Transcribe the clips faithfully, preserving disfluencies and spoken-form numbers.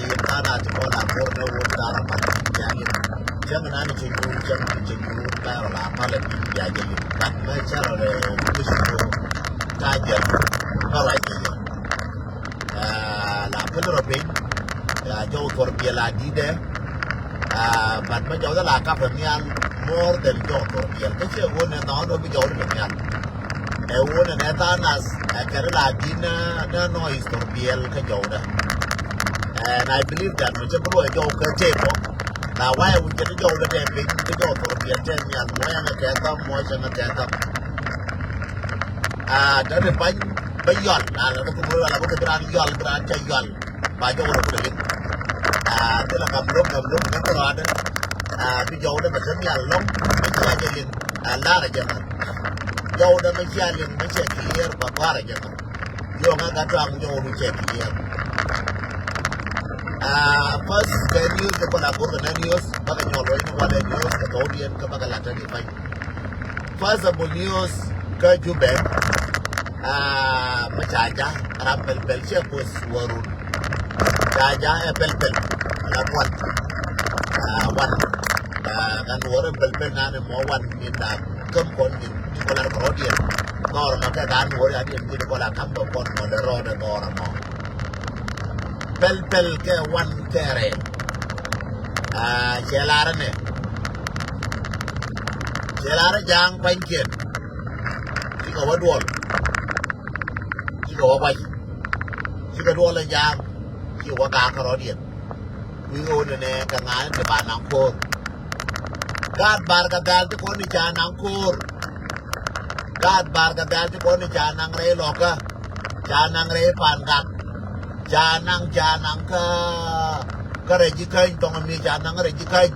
Yin tha̱a̱ŋ a ti kɔn a go̱r ni wut tha̱a̱ŋ a mal. Cäŋ in, cäŋ in an cɛ nyuur, cäŋ in cɛ nyuur, tha̱a̱ŋ rɔ la mal a ti bia jɛ lim. Kat mɛ cä rɔ rɛ wi̱c ko ta̱a̱ jɛ kä ruac jɛ jɛ. Ah, la pil rɔ piny. Ah, jɔw thor biɛl a di̱t dɛ. Ah, but mɛ jɔw dɛ la kap nhial more than jɔw thor biɛl. Kä cɛ wun ni nhɔn dɔ bi jɔw dɛ nhial. Ɛ wun ni nɛ tha̱a̱ŋ nath, ɛ kɛn la di̱t nɛ, nɛ nɔ is thor biɛl kä jɔw dɛ. And I believe that mɛ cɛ bi ruɔ jɔw kɛ tëë kɔ. Na wayɛ wun cɛ ti jɔw dɛ tɛ piny, ti jɔw thor biɛl tɛ nhial, mɔ yɛn kɛ thɔm, mɔ cɛ kɛ thɔm. Ah, dɔ̱ni pany bä yɔl, ah, la bä kumä la bä kɛ bi raan yɔl, bi raan cɛ yɔl. Ba jɔw rɔ kudɛ liŋ. Ah, thilɛ kam lo̱ŋ, kam lo̱ŋ, kam kɛ rɔadɛ. Ah, bi jɔw dɛ bɛ te nhial lɔŋ, bɛ te raan cɛ liŋ. Ah, lar a jɛ mɛ. Jɔw dɛ mɛ cia liŋ, mɛ cɛ clear, ba gɔ̱a̱r a jɛ mɛ. Yɔŋ a gat tɔaŋ jɔw du cɛ clear. Ah, first kɛ news, kɛ kɔn a go̱r kɛ nɛ news, bakɛ nyɔl rɔ in walɛ news, kɛ thɔw diɛn, kɛ bakɛ lat tɛ ni pany. First of all, news kä Jubɛ, ah, mɛ ca ja̱ ram pɛlpɛl cɛ kuoth wä run. Ca ja̱ ɛ pɛlpɛl la kuan. Ah, wan. Ah, ŋa nuɔr ɛ pɛlpɛl nan ɛ mɔ wan min da käm kɔn min ti kɔla kɛ rɔdiɛn. Gɔr mɔ kɛ ka nuɔr ya diɛn ti kɔla kam kɛ kɔn mɔ dɛ rɔdɛ gɔr mɔ. Pɛlpɛl kɛ wan kɛ rɛl. Ah, cɛ lar nɛ. Cɛ lar ja̱a̱ŋ pa̱nykiɛn. Cikɛ wä duɔl. Cikɛ wä bac. Cikɛ duɔl ja̱a̱ŋ. Cikɛ wä gaak kärɔ̱diɛn. Wi̱i̱ ɣöö nɛnɛ kɛ ŋa̱a̱n ti ba naŋ ko̱o̱r. Gaat Barkɛ Dhɛl ti kɔn ni ca naŋ ko̱o̱r. Gaat Barkɛ Dhɛl ti kɔn ni ca naŋ rɛy lɔkä. Ca naŋ rɛy pa̱a̱n gak. Ca naŋ, ca naŋ kä, kä rɛy ji̱ käny, thɔŋ mi ca naŋ rɛy ji̱ käny.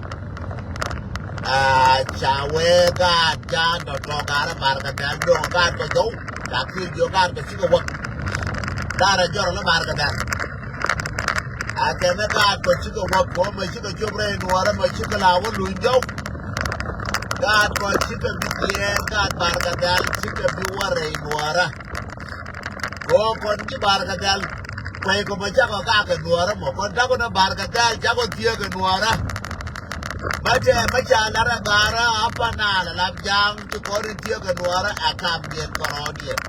Ah, ca wee gaat, ca tɔ̱tɔ̱ gaat Barkɛ Dhɛl do̱ŋ gaat kɔ jɔw. Ca ki̱i̱r jiök gaat kɔ cikɛ wäk. Gaat rɛy jɔrɔ lä Barkɛ Dhɛl. A kɛn ni gaat kɔ cikɛ wäk kɔ mɛ cikɛ cop rɛy nuɔrä mɛ cikɛ la wä luny jɔw. Gaat kɔ cikɛ bi jiɛɛn gaat Barkɛ Dhɛl cikɛ bi wä rɛy nuɔrä. Kɔ kɔn ji̱ Barkɛ Dhɛl. Kuɛy kɔ mɔ cakɔ gak kɛ nuɔrä mɔ kɔn takɔ ni Barkɛ Dhɛl cakɔ thiee kɛ nuɔrä. Mɛ tɛ mɛ ca lar ɛ gaarä a panal a lap ja̱a̱ŋ ti kɔn in thiee kɛ nuɔrä ɛ kam diɛn kɔrɔɔdiɛn.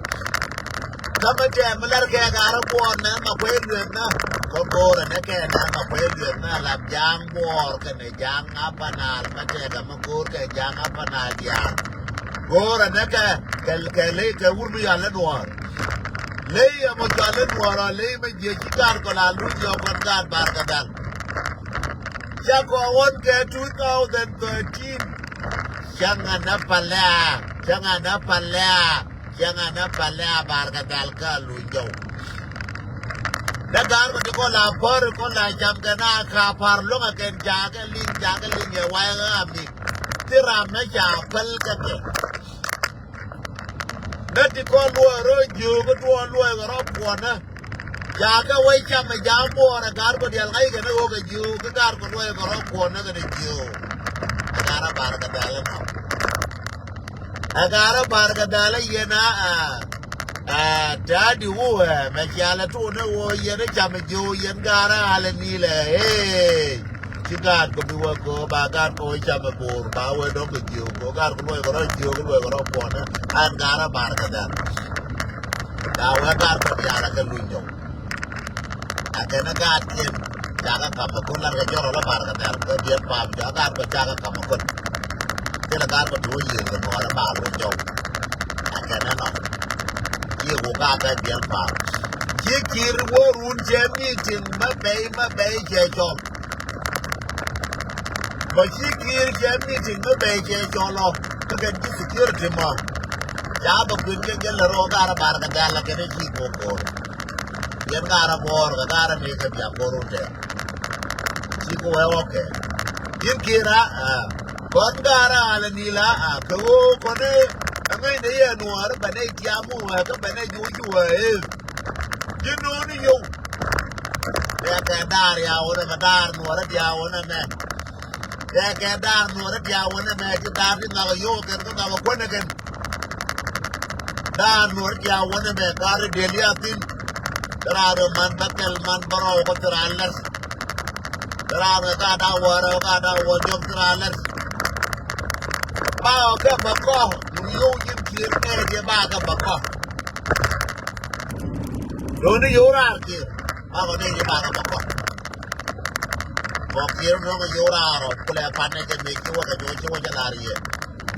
Kä mɛ tɛ mɛ lar kɛ gaarä buɔɔr nɛ mɛ kuɛy lueth nä. Kɔ go̱o̱rɛ nɛ kɛ nɛ mɛ kuɛy lueth nä a lap ja̱a̱ŋ buɔɔr kɛnɛ ja̱a̱ŋ a panal mɛ tɛ kɛ mɛ go̱o̱r kɛ ja̱a̱ŋ a panal diaal. Go̱o̱rɛ nɛ kɛ kɛ kɛ ley kɛ wur mi yal lɛ nuɔɔr. Ley ɛmɔ cɔal i̱ nuɔɔrɔ ley mɛ jiɛ ci gaat kɔ la luth yɔk kɔn gaat Barkɛ Dhɛl. Cɛ kɔ ɣɔn kɛ two thousand thirteen. Cäŋɛ nä palɛa, cäŋɛ nä palɛa, cäŋɛ nä palɛa Barkɛ Dhɛl kä luny jɔw. Dä gaat kɔ ti kɔ la pär kɔ la cam kɛ na ka par luɔ̱ŋɛ kɛn jakɛ liŋ jakɛ liŋ yɛ wayɛ ɣä amik. Ti ram nä ca päl kɛ kɛ. Nä ti kɔn luɔi rɔ jiök kä tuɔɔk luɔi kɛ rɔ kuɔnä. Ca kɛ wec cam ɛ ja̱a̱ŋ buɔɔr ɛ ga̱r kɔ diaal ŋa̱c kɛn ɛ ɣöö kɛ jiök kä ga̱r kɔ luɔi kɛ rɔ kuɔnä kɛn ɛ jiök. Ɛ ga̱r ɛ Barkɛ Dhɛl ɛ nɔ. Ɛ ga̱r ɛ Barkɛ Dhɛl ɛ yɛn a a. Ɛ tɛ̈ di wu ɛ mɛ cialɛ tuun ɛ ɣöö yɛn ɛ cam ɛ jiök yɛn ga̱r ɛ alɛ ni̱i̱l ɛ ëë. Ci gaat kɔ bi wä kɔ ba gaat kɔ wä cam ɛ bo̱o̱r ba wä dɔ̱ŋ kɛ jiök kɔ gaat kɔ luɔi kɛ rɔ jiök luɔi kɛ rɔ kuɔnä. An ga̱r a Barkɛ Dhɛl. Ba wä gaat kɔ diaal a kɛ luny jɔw. A kɛn a gaat kiɛn. Cakɛ kam ɛ kun lar kɛ jɔrɔ la Barkɛ Dhɛl kɛ biɛl pam jɔ a gaat kɔ cakɛ kam ɛ kun. Thilɛ gaat kɔ ti wä yiëë kɛ nuɔɔr ɛ ba luny jɔw. A kɛn ɛ nɔ. Yiëë ku gaat kɛ biɛl pam. Ci Kiir wä run cɛ meeting mä bɛy mä bɛy cɛ cɔl. Bä ci Kiir cɛ meeting mi bɛy cɛ cɔl ɔ kä kɛn ci security mɔ. Ca bä kui̱n kɛ jɛ lɛ rɔ gaarä Barkɛ Dhɛl lɛ kɛn ci kok ko̱r. Yɛn gaarä buɔɔr kɛ gaarä ni kɛ bia ko̱r wun tɛɛr. Ci kɛ wee wä kɛ. Ji̱n Kiir a a kɔn gaarä a lɛ ni la a kɛ ɣöö kɔn i̱ ɛŋäcnɛ yɛ nuɔɔr bɛ nɛy tiam mi wee kä bɛ nɛy juuc wee i̱. Ji̱n nuɔ̱ɔ̱ni yio̱w. Tɛkɛ daar yaw nɛmɛ daar nuɔrä diaw nɛmɛ. Tɛkɛ daar nuɔrä diaw nɛmɛ ti daar ti ŋakɛ yo̱o̱k kɛn kä ŋakɛ kuänɛ kɛn. Daar nuɔrä diaw nɛmɛ ka̱r i̱ dël ya̱ thi̱n. Thil raar man bä thil man bä rɔw kä thil raar lɛr. Raan kɛ gaat a wäär, kɛ gaat a wäär diɔ̱k thil raan lɛr. Ba ɔ kɛ bä kɔ, wur yo̱w ji̱n kiɛɛr nɛɛ jɛ ba kɛ bä kɔ. Lo̱ni yo̱w raar kiɛɛr, ba kɔ nɛɛ jɛ ba kɛ bä kɔ. Mɔ kiɛɛr no̱ŋ yo̱w raar ɔ, kulɛ pan nɛ jɛ mëë ci wä kɛ jɔ̱ɔ̱c ci wä jɛ lar yɛ.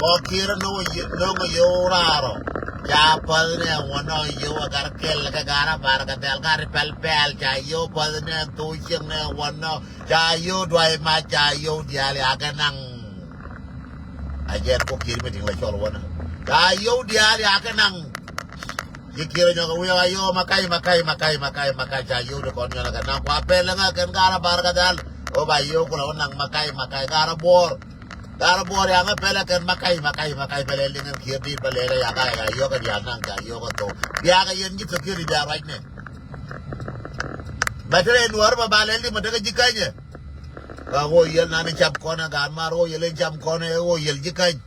Mɔ kiɛɛr no̱ŋ yo̱w raar ɔ. Ca päth nɛ wä nɔ yo̱w a gar kɛl kɛ gar a bar kɛ thɛl gar pɛl pɛl ca yo̱w päth nɛ thok cieŋ nɛ wä nɔ. Ca yio̱w duay ma ca yio̱w diaal ya kɛ naŋ. A jɛn kok kiɛt mi tiŋ la cɔl wänä. Ca yio̱w diaal ya kɛ naŋ. Ji̱ kiɛt nyɔk a wi̱i̱ a yio̱w ma kac ma kac ma kac ma kac ma kac ca yio̱w di kɔn nyɔl kɛ naŋ kua pɛl ŋä kɛn gaar a bar kɛ dhal. Ɣöö ba yio̱w kulɛ wä naŋ ma kac ma kac gaar a buɔɔr. Gaar a buɔɔr ya ŋä pɛl kɛn ma kac ma kac ma kac pɛl ɛ liŋ ɛn kiɛt dit pɛl ɛ kɛ ya kac ya yio̱w kɛ diaal naŋ ca yio̱w kɛ thok. Bia kɛ yɛn ji̱ thok kiɛt di bia ruac nɛ. Bɛ te rɛy nuɔɔr bɛ ba lɛl di mɛ tekɛ ji̱ känyɛ. Kä ɣöö yɛl nan i̱ cam kɔnɛ gaat mar ɣöö yɛl in cam kɔnɛ ɣöö yɛl ji̱ käny.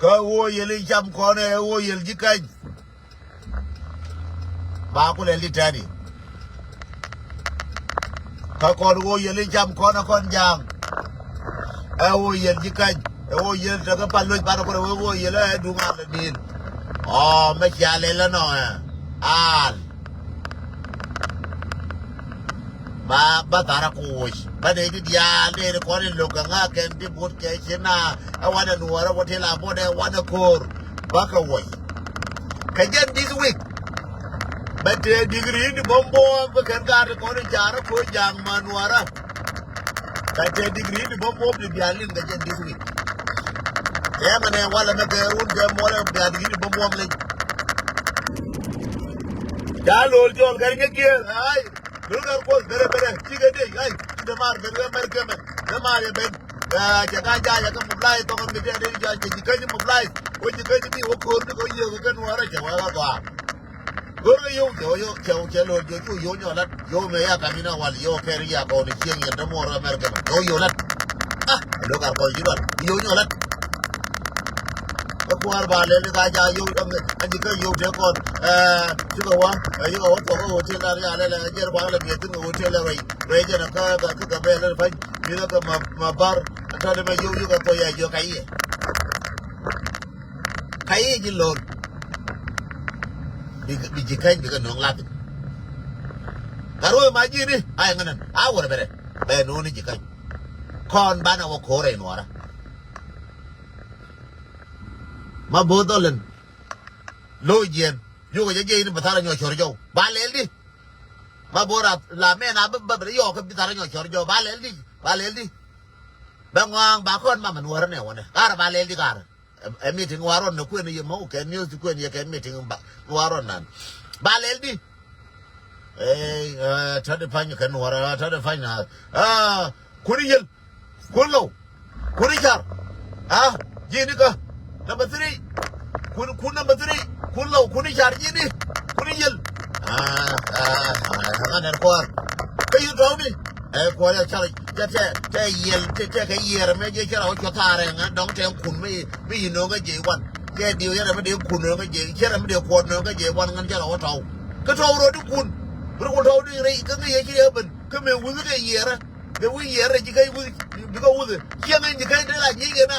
Kä ɣöö yɛl in cam kɔnɛ ɣöö yɛl ji̱ käny. Ba ku lɛl di tɛni. Kä kɔn ɣöö yɛl in cam kɔnɛ kɔn ja̱a̱ŋ. Ɛ ɣöö yɛl ji̱ käny ɛ ɣöö yɛl tekɛ pal loc banɛ kɔn ɛ ɣöö yɛl ɛ duŋ al ɛ di̱i̱l. Ɔ mɛ cia lɛl ɛnɔ ɛ al. Ba ba thara ku woc ba nɛy ti diaal nɛy ti kɔn in lo̱k kɛ ŋa̱k kɛn ti but kɛ ci na. Ɛ wanɛ nuɔɔrä wä ti la bot ɛ wanɛ ko̱o̱r. Ba kɛ woc kɛ jɛn this week. Bɛ tëë digri in ti bä muɔɔm bä kɛn gaat ti kɔn in caarä ko̱o̱r ja̱a̱ŋ ma nuɔɔrä. Bɛ tëë digri in ti bä muɔɔm ti diaal in kɛ jɛn this week. Tɛmɛ nɛ walɛ mɛ kɛ run kɛ muɔlɛ bia digri in ti bä muɔɔm leny. Ca lo̱l jɔl kɛ ri nyɛ kiɛ ai. Lo̱l kɛ kuɔth bɛrɛ bɛrɛ cikɛ dee ai. Ci dee maar ben kɛ mɛr kɛ mɛ dee maar yɛ ben. Cɛ ka ja̱a̱c ɛ kɛ mobilize tɔkɛ mi tɛɛ dee ja̱a̱c cɛ ji̱ käny mobilize. Wä ji̱ käny mi wä ko̱r ni kɛ wä yiëë kɛ kɛ nuɔɔrä cɛ wä kɛ gɔaa. Go̱r kɛ yio̱w cɛ wä yio̱w cɛ wä cɛ lo̱l jiɔ cu yio̱w nyɔk la̱t. Yio̱w mëë ya kam in a wal yio̱w kɛɛr in ya kɔn in cieŋ yɛn dämuɔɔr America mɛ yio̱w yio̱w la̱t. Ah, lo̱k ar kɔl ji̱ lual yio̱w nyɔk la̱t. Kä kuäär ba lɛl ni ka ja̱ yio̱w ɛn ji̱ kä yio̱w tëë kɔn. Cikɛ wä cikɛ wä thɔk kä hotel dan ya lɛl ɛ jɛr kuaŋ lɛ biɛ thi̱n kɛ hotel lɛ rɛy rɛy jɛn kä kä kä bɛ lɛl pa̱ny. Ji̱ kä ma bar tɔ̱ dee mɛ yio̱w yio̱w kɛ thɔk ya jiɔ ka yiɛ. Ka i̱ ji̱ lo̱r. Bi ji̱ käny bikɛ no̱o̱ŋ lath. Ka ruɔ̱ ma ji̱ ni a yɛ ŋänän a wärɛ bɛ rɛ bɛ no̱o̱ŋ ni ji̱ käny. Kɔn banɛ wä ko̱rɛ in wärä. Ma bo̱o̱th dhɔl in lo̱c jiɛn yukɛ jɛ jiɛc ni bɛ tharɛ nyɔk cɔr jɔw ba lɛl di. Ma bo̱o̱th rap la mɛn a bä bä bɛ yɔɔk kɛ bi tharɛ nyɔk cɔr jɔw ba lɛl di ba lɛl di. Bɛ ŋɔaŋ ba kɔn mamɛ in wärä nɛ wänɛ karɛ ba lɛl di karɛ. Ɛ meeting warɔn ni kuën yɛ mɔ kɛ news ti kuën yɛ kɛ meeting ba warɔn nan. Ba lɛl di. Ɛ tɔt di pany kɛ nuɔrɛ tɔt di pany na. Kun yel kun low kun car. A ji̱ ni kä number three. Kun kun number three kun low kun car ji̱ ni kun yel. A a a ŋanɛn kuar. Kä yil tɔw ni. Ɛ kuɔl ɛ cak cɛ tɛ tɛ yiɛl tɛ tɛ kɛ yiɛr mɛ jɛ cɛ rɔ cɔ thaarɛ ŋa dɔŋ tɛ kun mi mi yi no̱o̱ŋ kä jɛ wan. Cɛ diw yɛrɛ mi dee kun no̱o̱ŋ kä jɛ cɛ rɛ mi dee kuɔt no̱o̱ŋ kä jɛ wan ŋän cɛ rɔ wä tɔw. Kä tɔw rɔ di kun bi rɔ kun tɔw di rɛy kä ŋä yɛ ci yɛ ben kä mɛ wuth kɛ yiɛrɛ. Kɛ wi̱i̱ yiɛrɛ ji̱ kä wuth bi kä wuth ciɛ ŋä ji̱ kä dee la nyiec kɛ na.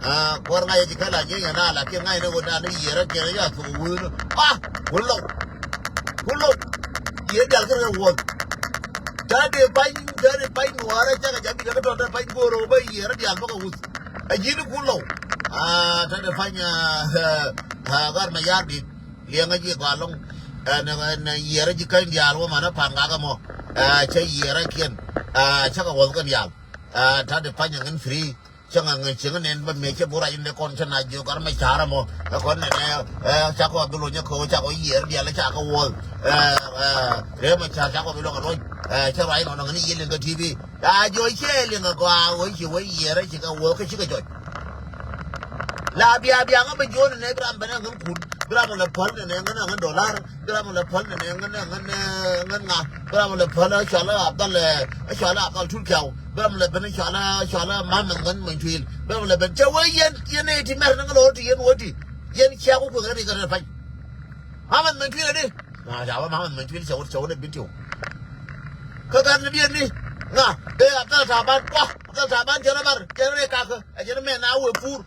A kuɔr ŋa̱c ɛ ci kɛ la nyiec kɛ na la kiɛ ŋa̱c ni wä dan ni yiɛrɛ kiɛ ni ya thuk wuth ni. A kun low kun low. Yiɛr dial kɛ rɛ wuɔth. Ca dee pany ca dee pany nuɔɔrɛ cakɛ ca bikɛ kä tɔt dee pany go̱o̱r ɣöö bä yiɛɛr diaal bä kɛ wuth. Ɛ ji̱n i̱ kun lɔw. A ta dee pany a gat ma ya̱r dit liɛŋä ji̱ gɔaa lɔŋ. Ɛn ɛn yiɛɛrä ji̱ käny diaal wä manä pa̱n gakɛ mɔ. Ɛ cä yiɛɛrä kiɛn. Ɛ cakɛ wuɔth kɛn diaal. Ɛ ta dee pany a ŋän free. Cäŋ a ŋäc cieŋ nɛn bä mëë cä bur rac in dee kɔn cä na jiök ar mɛ ca̱r ɛmɔ. Ɛ kɔn nɛnɛ ɛ cakɔ bi loc nyɛ köö cakɔ yiɛɛr diaal cakɔ wuɔl. Ɛ ɛ ree mɛ ca̱r cakɔ bi loc kɛ loc. Ɛ cä ruac nɔnɔ ŋäni yiël in kä ti̱i̱ bi. Ɛ jiɔc cɛ liŋ ɛ gɔaa wee ci wee yiɛɛr ɛ ci kɛ wuɔl kä ci kɛ jɔc. La bia bia ŋä bɛ jiɔn nɛ bi ram ben ɛ ŋän kun bi ram lɛ päl nɛnɛ ŋän ɛ ŋän dolar. Bi ram lɛ päl nɛ nɛ ŋän ŋän ŋän ŋa. Bi ram lɛ päl ɛ cɔal ɛ Abdal ɛ cɔal ɛ Abdal Tul Kiaw. Bi ram lɛ ben ɛ cɔal ɛ cɔal ɛ Mahamɛth ŋän Many Tuil. Bi ram lɛ ben cɛ wee yɛn yɛn ɛ ti mɛr ni ŋä lo̱r ti yɛn wä ti. Yɛn cia ku kueth rɛ ri kɛ rɛ pany. Mahamɛth Many Tuil ɛ di. Na ca wä Mahamɛth Many Tuil cɛ wä cɛ wä dee bin ti wä. Kä gat ni biɛn ni. Ŋa, ee, Abdalla Taban, wa, Abdalla Taban cɛ rɔ bar, cɛ rɔ rɛ kakä, ɛ cɛ rɔ mɛ na wee pur.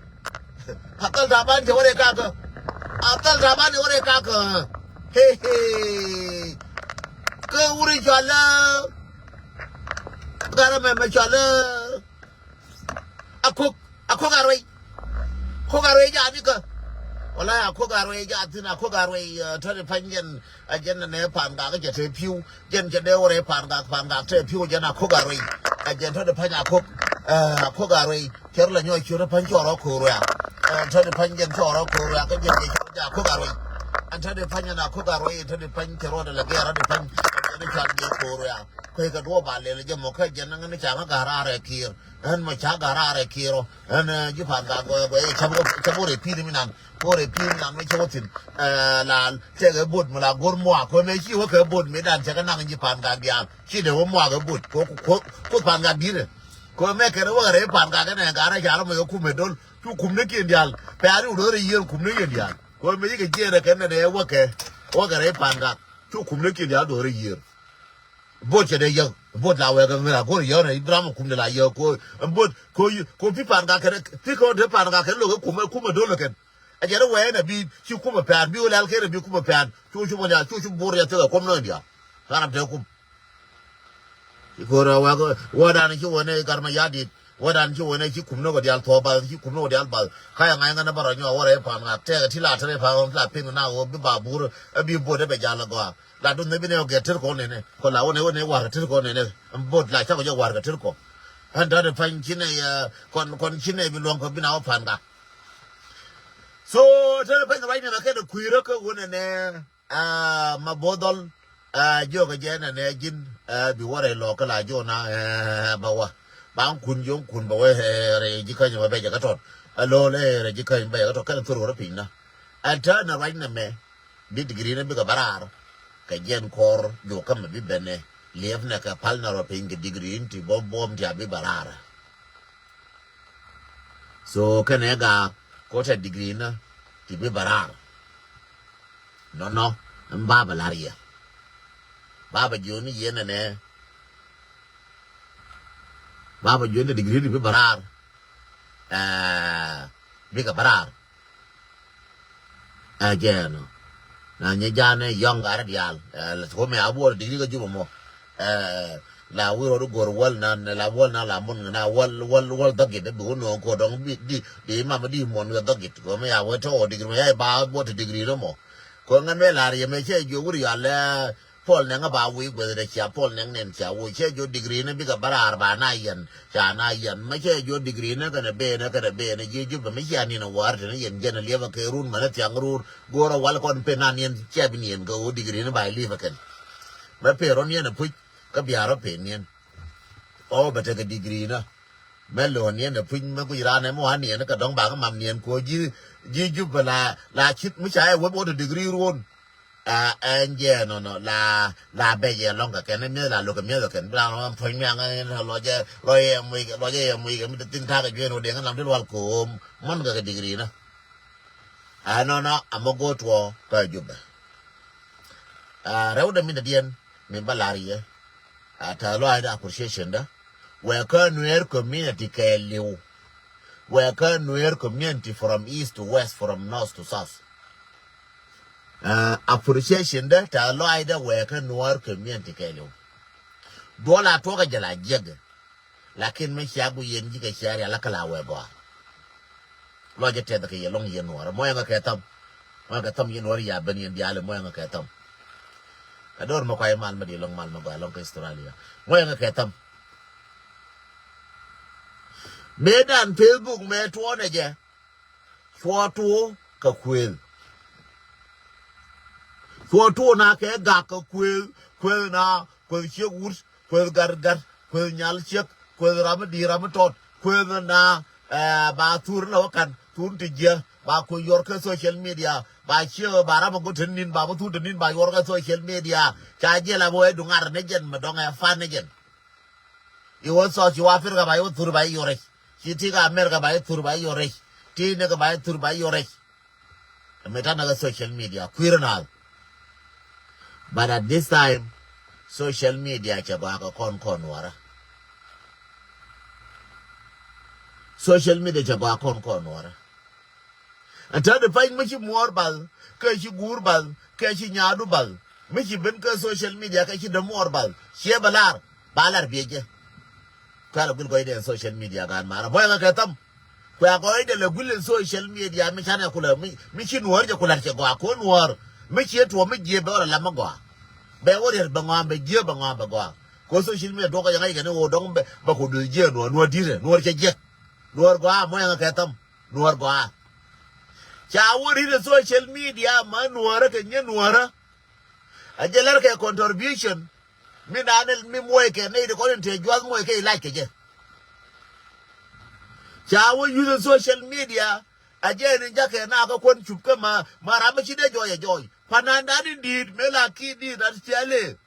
Abdalla Taban cɛ wä rɛ kakä. Abdalla Taban cɛ wä rɛ kakä. Hey, hey. Kä wuri cɔalä. Garɛ mɛ mɛ cɔalä. Akok, Akok Arwei. Akok Arwei jaa nikä. Wala Akok Arwei jaa thin, Akok Arwei, eh, tɔt i̱ pa̱ny jɛn, a jɛn nɛ Pangak jɛ te pi̱w. Jɛn cɛ dee wä rɛ Pangak, Pangak te pi̱w jɛn Akok Arwei. A jɛn tɔt i̱ pa̱ny Akok, eh, Akok Arwei. Cɛ rɔ la nyɔk ciöt i̱ pa̱ny cɔɔr Akok Arwei. Eh, tɔt i̱ pa̱ny jɛn cɔɔr Akok Arwei. Kä jɛn cɛ cɔɔr jɛ Akok Arwei. Ɛn tɔt i̱ pa̱ny jɛn Akok Arwei, tɔt i̱ pa̱ny cɛ rɔ dɛ la gɛr, tɔt i̱ pa̱ny jɛn cɔɔr jɛ Akok Arwei. Kuec kɛ duɔ̱ɔ̱p ba lɛl jɛ mɔ kä jɛn ni ŋäni ca ŋä ga̱r raar ɛ Kiir. Ɛn mɔ ca ga̱r raar ɛ Kiir ɔ. Ɛn, eh, ji̱ Pangak gɔɛ gɔɛ cam gɔ cam gɔ rɛ pi̱i̱n mi nan. Gɔ rɛ pi̱i̱n mi nan mi cam gɔ thi̱n. Eh, la tɛk ɛ bot mi la go̱r muak kɛ mɛ ci wä kɛ bot mi dan cɛ kɛ naŋ ji̱ Pangak diaal. Ci dee wä muak ɛ bot. Ko, ko, ko Pangak di̱t ɛ. Kɛ mɛ kɛn wä kɛ rɛ Pangak kɛn ɛ ga̱r ɛ ca rɔ mɔ yɛ kum ɛ dol. Cu kum ni kiɛn diaal. Pɛri wä dol rɛ yieen kum ni kiɛn diaal. Kɛ mɛ ci kɛ jiɛn ɛ kɛn ɛ wä kɛ. Wä kɛ rɛ Pangak. Cu kum ni kiɛn diaal dol rɛ yieen. Bot cɛ dee yäk, bot la wɛɛk ɛ ŋära go̱r yäk nɛ Ibrahim kum de la yäk ko, bot ko, ko pi Pangak kɛ, pi ko de Pangak kɛ lo̱k ɛ kum, kum ɛ do̱l ɛ kɛn. Ɛ jɛ rɛ wɛɛ nɛ bi ci kum ɛ pɛn, bi wä lɛl kɛn ɛ bi kum ɛ pɛn. Cu cu bä dial, cu cu bor yɛ thek ɛ kum nɔ dial. Ram te kum. Ci ko rɛ wɛɛk wä dan ci wä nɛ Gat Mayardit. Wädan ci wänɛ ci kum ni wä diaal thuɔ̱k bath, ci kum ni wä diaal bath. Ka yɛ ŋa̱c ŋän ɛ bä rɔ nyɔk wä rɛy Pangak tɛk ti la te rɛy Pangak ti la piŋ na ɣöö bi ba buur ɛ bi buɔt ɛ bɛ jal ɛ gɔaa. La duth ni bi ni wä gɛt tir kɔn nɛnɛ kɔ la wä ni wä ni war kɛ tir kɔn nɛnɛ. Buɔt la cak wä jɛ war kɛ tir kɔ. Ɛn tɔ̱ ti pany ci nɛ yɛ kɔn kɔn ci nɛ bi luɔ̱ŋ kɛ bi na wä Pangak. So te pany ruac nɛmɛ kɛ dɛ kui̱rä kä wä nɛnɛ. Aa, ma bo̱o̱th dhɔl, aa, jiökɛ jɛ nɛnɛ ji̱n, aa, bi wä rɛy lɔɔk kä la jiɔna, aa, bä wä. Ba kun jiɔŋ kun bä wä, aa, rɛy ji̱ käny bä bɛcɛ kä tɔt. Aa, lo̱l, aa, rɛy ji̱ käny bä bɛcɛ kä tɔt kɛn thor wä rɔ piny na. Aa, täämɛ ruac nɛmɛ, bi digiri ni bikɛ bä raar. Kɛ jɛn kɔr jiɔk kä mɛ bi bɛnɛ. Liɛpnɛ kɛ pal na rɔ piny kɛ digiri ni ti buɔ̱m buɔ̱m ti a bi bä raar. So kɛnɛ gaak ko tɛ digiri nä ti bi bä raar. Nɔnɔ, ɛn bapɛ la̱r yɛ. Bapɛ jiɔni yɛn ɛnɛ. Bapɛ jiɔni tɛ digiri ti bi bä raar. Ɛɛ, bikɛ bä raar. Ɛ jɛɛn ɔ. Na nyɛ ja̱a̱n ɛ yɔ̱ŋ garɛ diaal. Ɛ, la thok mɛ a buɔl digri kä Jubɛ mɔ. Ɛ, la wi̱i̱ rɔɔd i̱ go̱r wäl na, la wäl na la mun na wäl, wäl, wäl dhäkit ɛ bi wä no̱o̱ŋ ko̱r dɔ̱ŋ bi, di, di mam di muɔ̱n wi̱i̱ dhäkit. Ko̱ mɛ ya wä tɔ̱ digri mɛ ya ba buɔt digri nɔ mɔ. Ko̱ ŋän mɛ lar yɛ mɛ cɛ jiök wi̱r yɔal ɛ, Puɔl Nɛŋ ɛ ba wi̱i̱ guäth dee cia Puɔl Nɛŋ nɛn cia woc cɛ jiɔ digri ni bikɛ bä raar ba na yɛn. Ca na yɛn mɛ cɛ jiɔ digri ni kɛnɛ ben kɛnɛ ben jiɛ Jubɛ mi cia niɛn ɛ wäär teni yɛn jɛn ɛ liɛpɛ kɛ run mɛn ɛ thiaŋ rur. Go̱o̱rä wal kɔn pen na niɛn cia bi niɛn kɛ ɣöö digri ni ba ili̱pɛ kɛn. Mɛ pen rɔ niɛn ɛ puc kä bia rɔ pen niɛn. Ɔ bɛ tekɛ digri ni. Mɛ lo̱o̱ niɛn ɛ puc mɛ guic raan ɛmɔ a niɛn kɛ dɔ̱ŋ bakɛ mam niɛn ko̱ ji̱, ji̱ Jubɛ la, la cit mi ca ɛ wep wä te digri ruɔ̱n. Aa, ɛn jɛ nɔnɔ la, la bɛ jɛ lɔŋ kɛ kɛn mi̱eth la lo̱k kɛ mi̱eth kɛ kɛn bi la lɔŋ puɔ̱ny miaŋ lɔ jɛ lɔ jɛ yɛ muc kɛ lɔ jɛ yɛ muc kɛ mi ti thin ta̱a̱ kɛ juɛn wä diɛŋ lam ti lual ko̱o̱m mɔn kɛ kɛ digri na. Aa, nɔnɔ a mɔ go̱o̱r tuɔɔ kä Jubɛ. Aa, rɛw dɛ min dɛ diɛn min bä lar yɛ. Aa, tɛth lɔaacdä appreciation dä. Wɛɛkä Nuer community kɛɛliw. Wɛɛkä Nuer community from east to west, from north to south. Aa, appreciation dä tɛth lɔaacdä wɛɛkä Nuer community kɛɛliw. Duɔl a tuɔkä jɛ la jiäkɛ. Lakin mi cia guic yɛn ji̱ kɛ cia rial kä la wɛɛ gɔaa. Lɔcɛ tɛth kɛ yɛ lɔŋ yɛn Nuɔr. Mɔ yɛn kɛ kɛ tham. Mɔ yɛn kɛ tham yɛn Nuɔr ya ben yɛn diaal mɔ yɛn kɛ kɛ tham. Kɛ dor mɛ kuay mal mɛ di lɔŋ mal mɛ gɔaa lɔŋ kä Australia. Mɔ yɛn kɛ kɛ tham. Mëë dan Facebook mëë tuɔɔnɛ jɛ. Cuɔ tuɔ kɛ kuëël. Cuɔ tuɔ na kɛ gak kɛ kuëël. Kuëël na kuëël ciek wut. Kuëël gat gat, kuëël nyal ciek, kuëël ram mi di̱i̱t ram mi tɔt, kuëël na, eh, ba thur na wä kan thur ti jiɛ ba kuëël yuɔr kä social media ba ciek ba ram a go̱ te nin ba bä thur te nin ba yuɔr kä social media. Ca jiɛ la bä wee duŋar ni jɛn mɛ dɔŋ ɛ fan ni jɛn. Iwä South, iwä Africa ba iwä thur ba iwä rɛc. Ci ti ka America ba iwä thur ba iwä rɛc. Ti ni ka ba iwä thur ba iwä rɛc. Mɛ tanɛ kä social media kui̱rä naath. But at this time, social media cɛ gɔaa kɛ kɔn kɔn wara. Social media cɛ gɔaa kɔn kɔn nuɔrä. Ɛn täätdɛ pany mi ci muɔɔr bath, kɛ ci guur bath, kɛ ci nyaadu bath, mi ci ben kɛ social media kɛ ci dämuɔɔr bath, ciɛ bɛ lar, ba lar biɛ jɛ. Kuɛ la guil gɔɔydɛ ɛn social media gan marä. Bɔy ŋa kɛ tham. Kuɛ gɔɔydɛ la guil ɛn social media mi canɛ kulɛ, mi, mi ci nuɔɔr jɛ kulɛ cɛ gɔaa kɛ nuɔɔr. Mi ciɛ tuɔ mi jiɛ bɛ wä la lam mi gɔaa. Bɛ wä riɛr bɛ ŋɔam bɛ jiɛ bɛ ŋɔam bɛ gɔaa. Kɛ social media duɔkɔ yɛ ŋa̱c kɛ ni wä dɔŋ bɛ, bɛ ku duth jiɛ nuɔɔr, nuɔɔr dirɛ, nuɔɔr cɛ jiɛ. Nuɔɔr gɔaa, mɔyɛ ŋa kɛ tham. Nuɔɔr gɔaa. Ca wä ri̱t ɛ social media ma nuɔɔrä kɛ nyɛ nuɔɔrä. A jɛ lɛr kɛ contribution. Mi naan mi muɔy kɛ nɛy ti kɔn in te juath muɔy kɛ ilac kɛ jɛ. Ca wä yuth ɛ social media. A jɛ ni jakɛ na kä kuɔn cup kä ma, ma ram mi ci dee jɔɔy ɛ jɔɔy. Panan dan in di̱i̱t mëë la ki di̱i̱t rat tiali.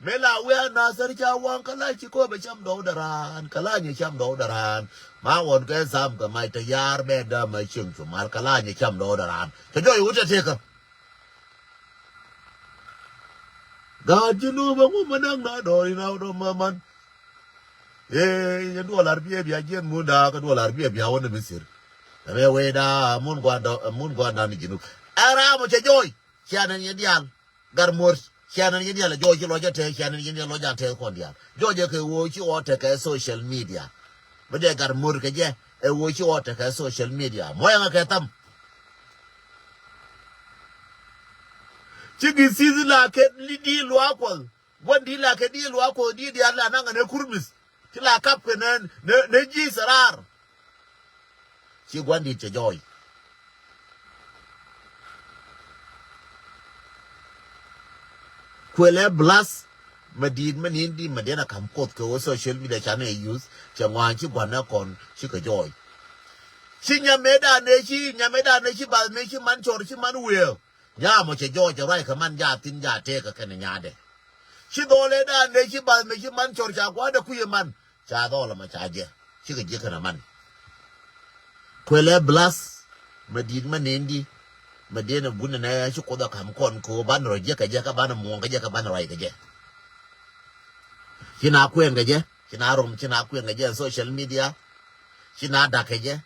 Mëë la wiaa Nathir ca waŋ kä la ci kɔ bɛ cam dɔw dɛ raan, kä la nyɛ cam dɔw dɛ raan. Ma ɣɔn kɛ tham kɛ mac te yaar bɛ dämɛ cieŋ cu mal kä la nyɛ cam dɔw dɛ raan. Cɛ jɔɔy wut cɛ tekä. Gaat ji̱ nuɔ̱ɔ̱p ɛŋu mɛ näk na dɔɔr in a wä dɔ̱ mɛ man. Ee, yɛn duɔl ar biɛ bia jiɛn mun daak, duɔl ar biɛ bia wä ni Misir. Ɛmɛ wee daa mun gua̱a̱r dɔ̱, mun gua̱a̱r dan ji̱ nuɔ̱ɔ̱p. Ɛ ram ɔ cɛ jɔɔy. Cia nɛn yɛn diaal. Gat muɔ̱r, cia nɛn yɛn diaal, jɔɔc ci lɔc a tɛth, cia nɛn yɛn diaal lɔc a tɛth kɔn diaal. Jɔɔc ɛ kɛ ɣöö ci ɣɔɔ tekɛ social media. Bä dee gat muɔ̱r kɛ jɛ, ɛ ɣöö ci ɣɔɔ tekɛ social media. Muɔ̱yɛ ŋa kɛ tham. Ci gi thi̱th la kɛ di luaak Kuɔth. Gua̱n di la kɛ di luaak Kuɔth di diaal la naŋ ɛ nɛ kurmith. Ci la kap kɛ nɛ, nɛ, nɛ ji̱ thɛraar. Ci gua̱n di̱t cɛ jɔɔy. Kuël ɛ blast. Mɛ di̱t mɛ ni̱n di mɛ diɛn a ka̱m Kuoth kɛ wä social media canɛ use cɛ ŋɔa̱a̱n ci gua̱n ɛ kɔn ci kɛ jɔɔy. Ci nyamɛ danɛ ci nyamɛ danɛ ci bath mɛ ci man cɔr ci man wëë. Nyamɔ cɛ jɔɔy cɛ ruac kɛ man ja thi̱n ja tëëkä kɛnɛ nyadɛ. Ci dhɔlɛ danɛ ci bath mɛ ci man cɔr ca gua̱dɛ kui̱ ɛ man. Ca dhɔl ɛmɔ ca jɛ cikɛ ji̱ kɛn aman. Kuɛlɛ blast mɛ di̱t mɛ nindi mɛ diɛn ɛ gun ɛnɛ ci Kuoth ɛ ka̱m kɔn ko̱o̱p banɛ rɔ jiäk kɛ jɛ kä banɛ muɔ̱ɔ̱ŋ kɛ jɛ kä banɛ ruac kɛ jɛ. Ci na kuɛn kɛ jɛ, ci na rom, ci na kuɛn kɛ jɛ social media. Ci na dak kɛ jɛ.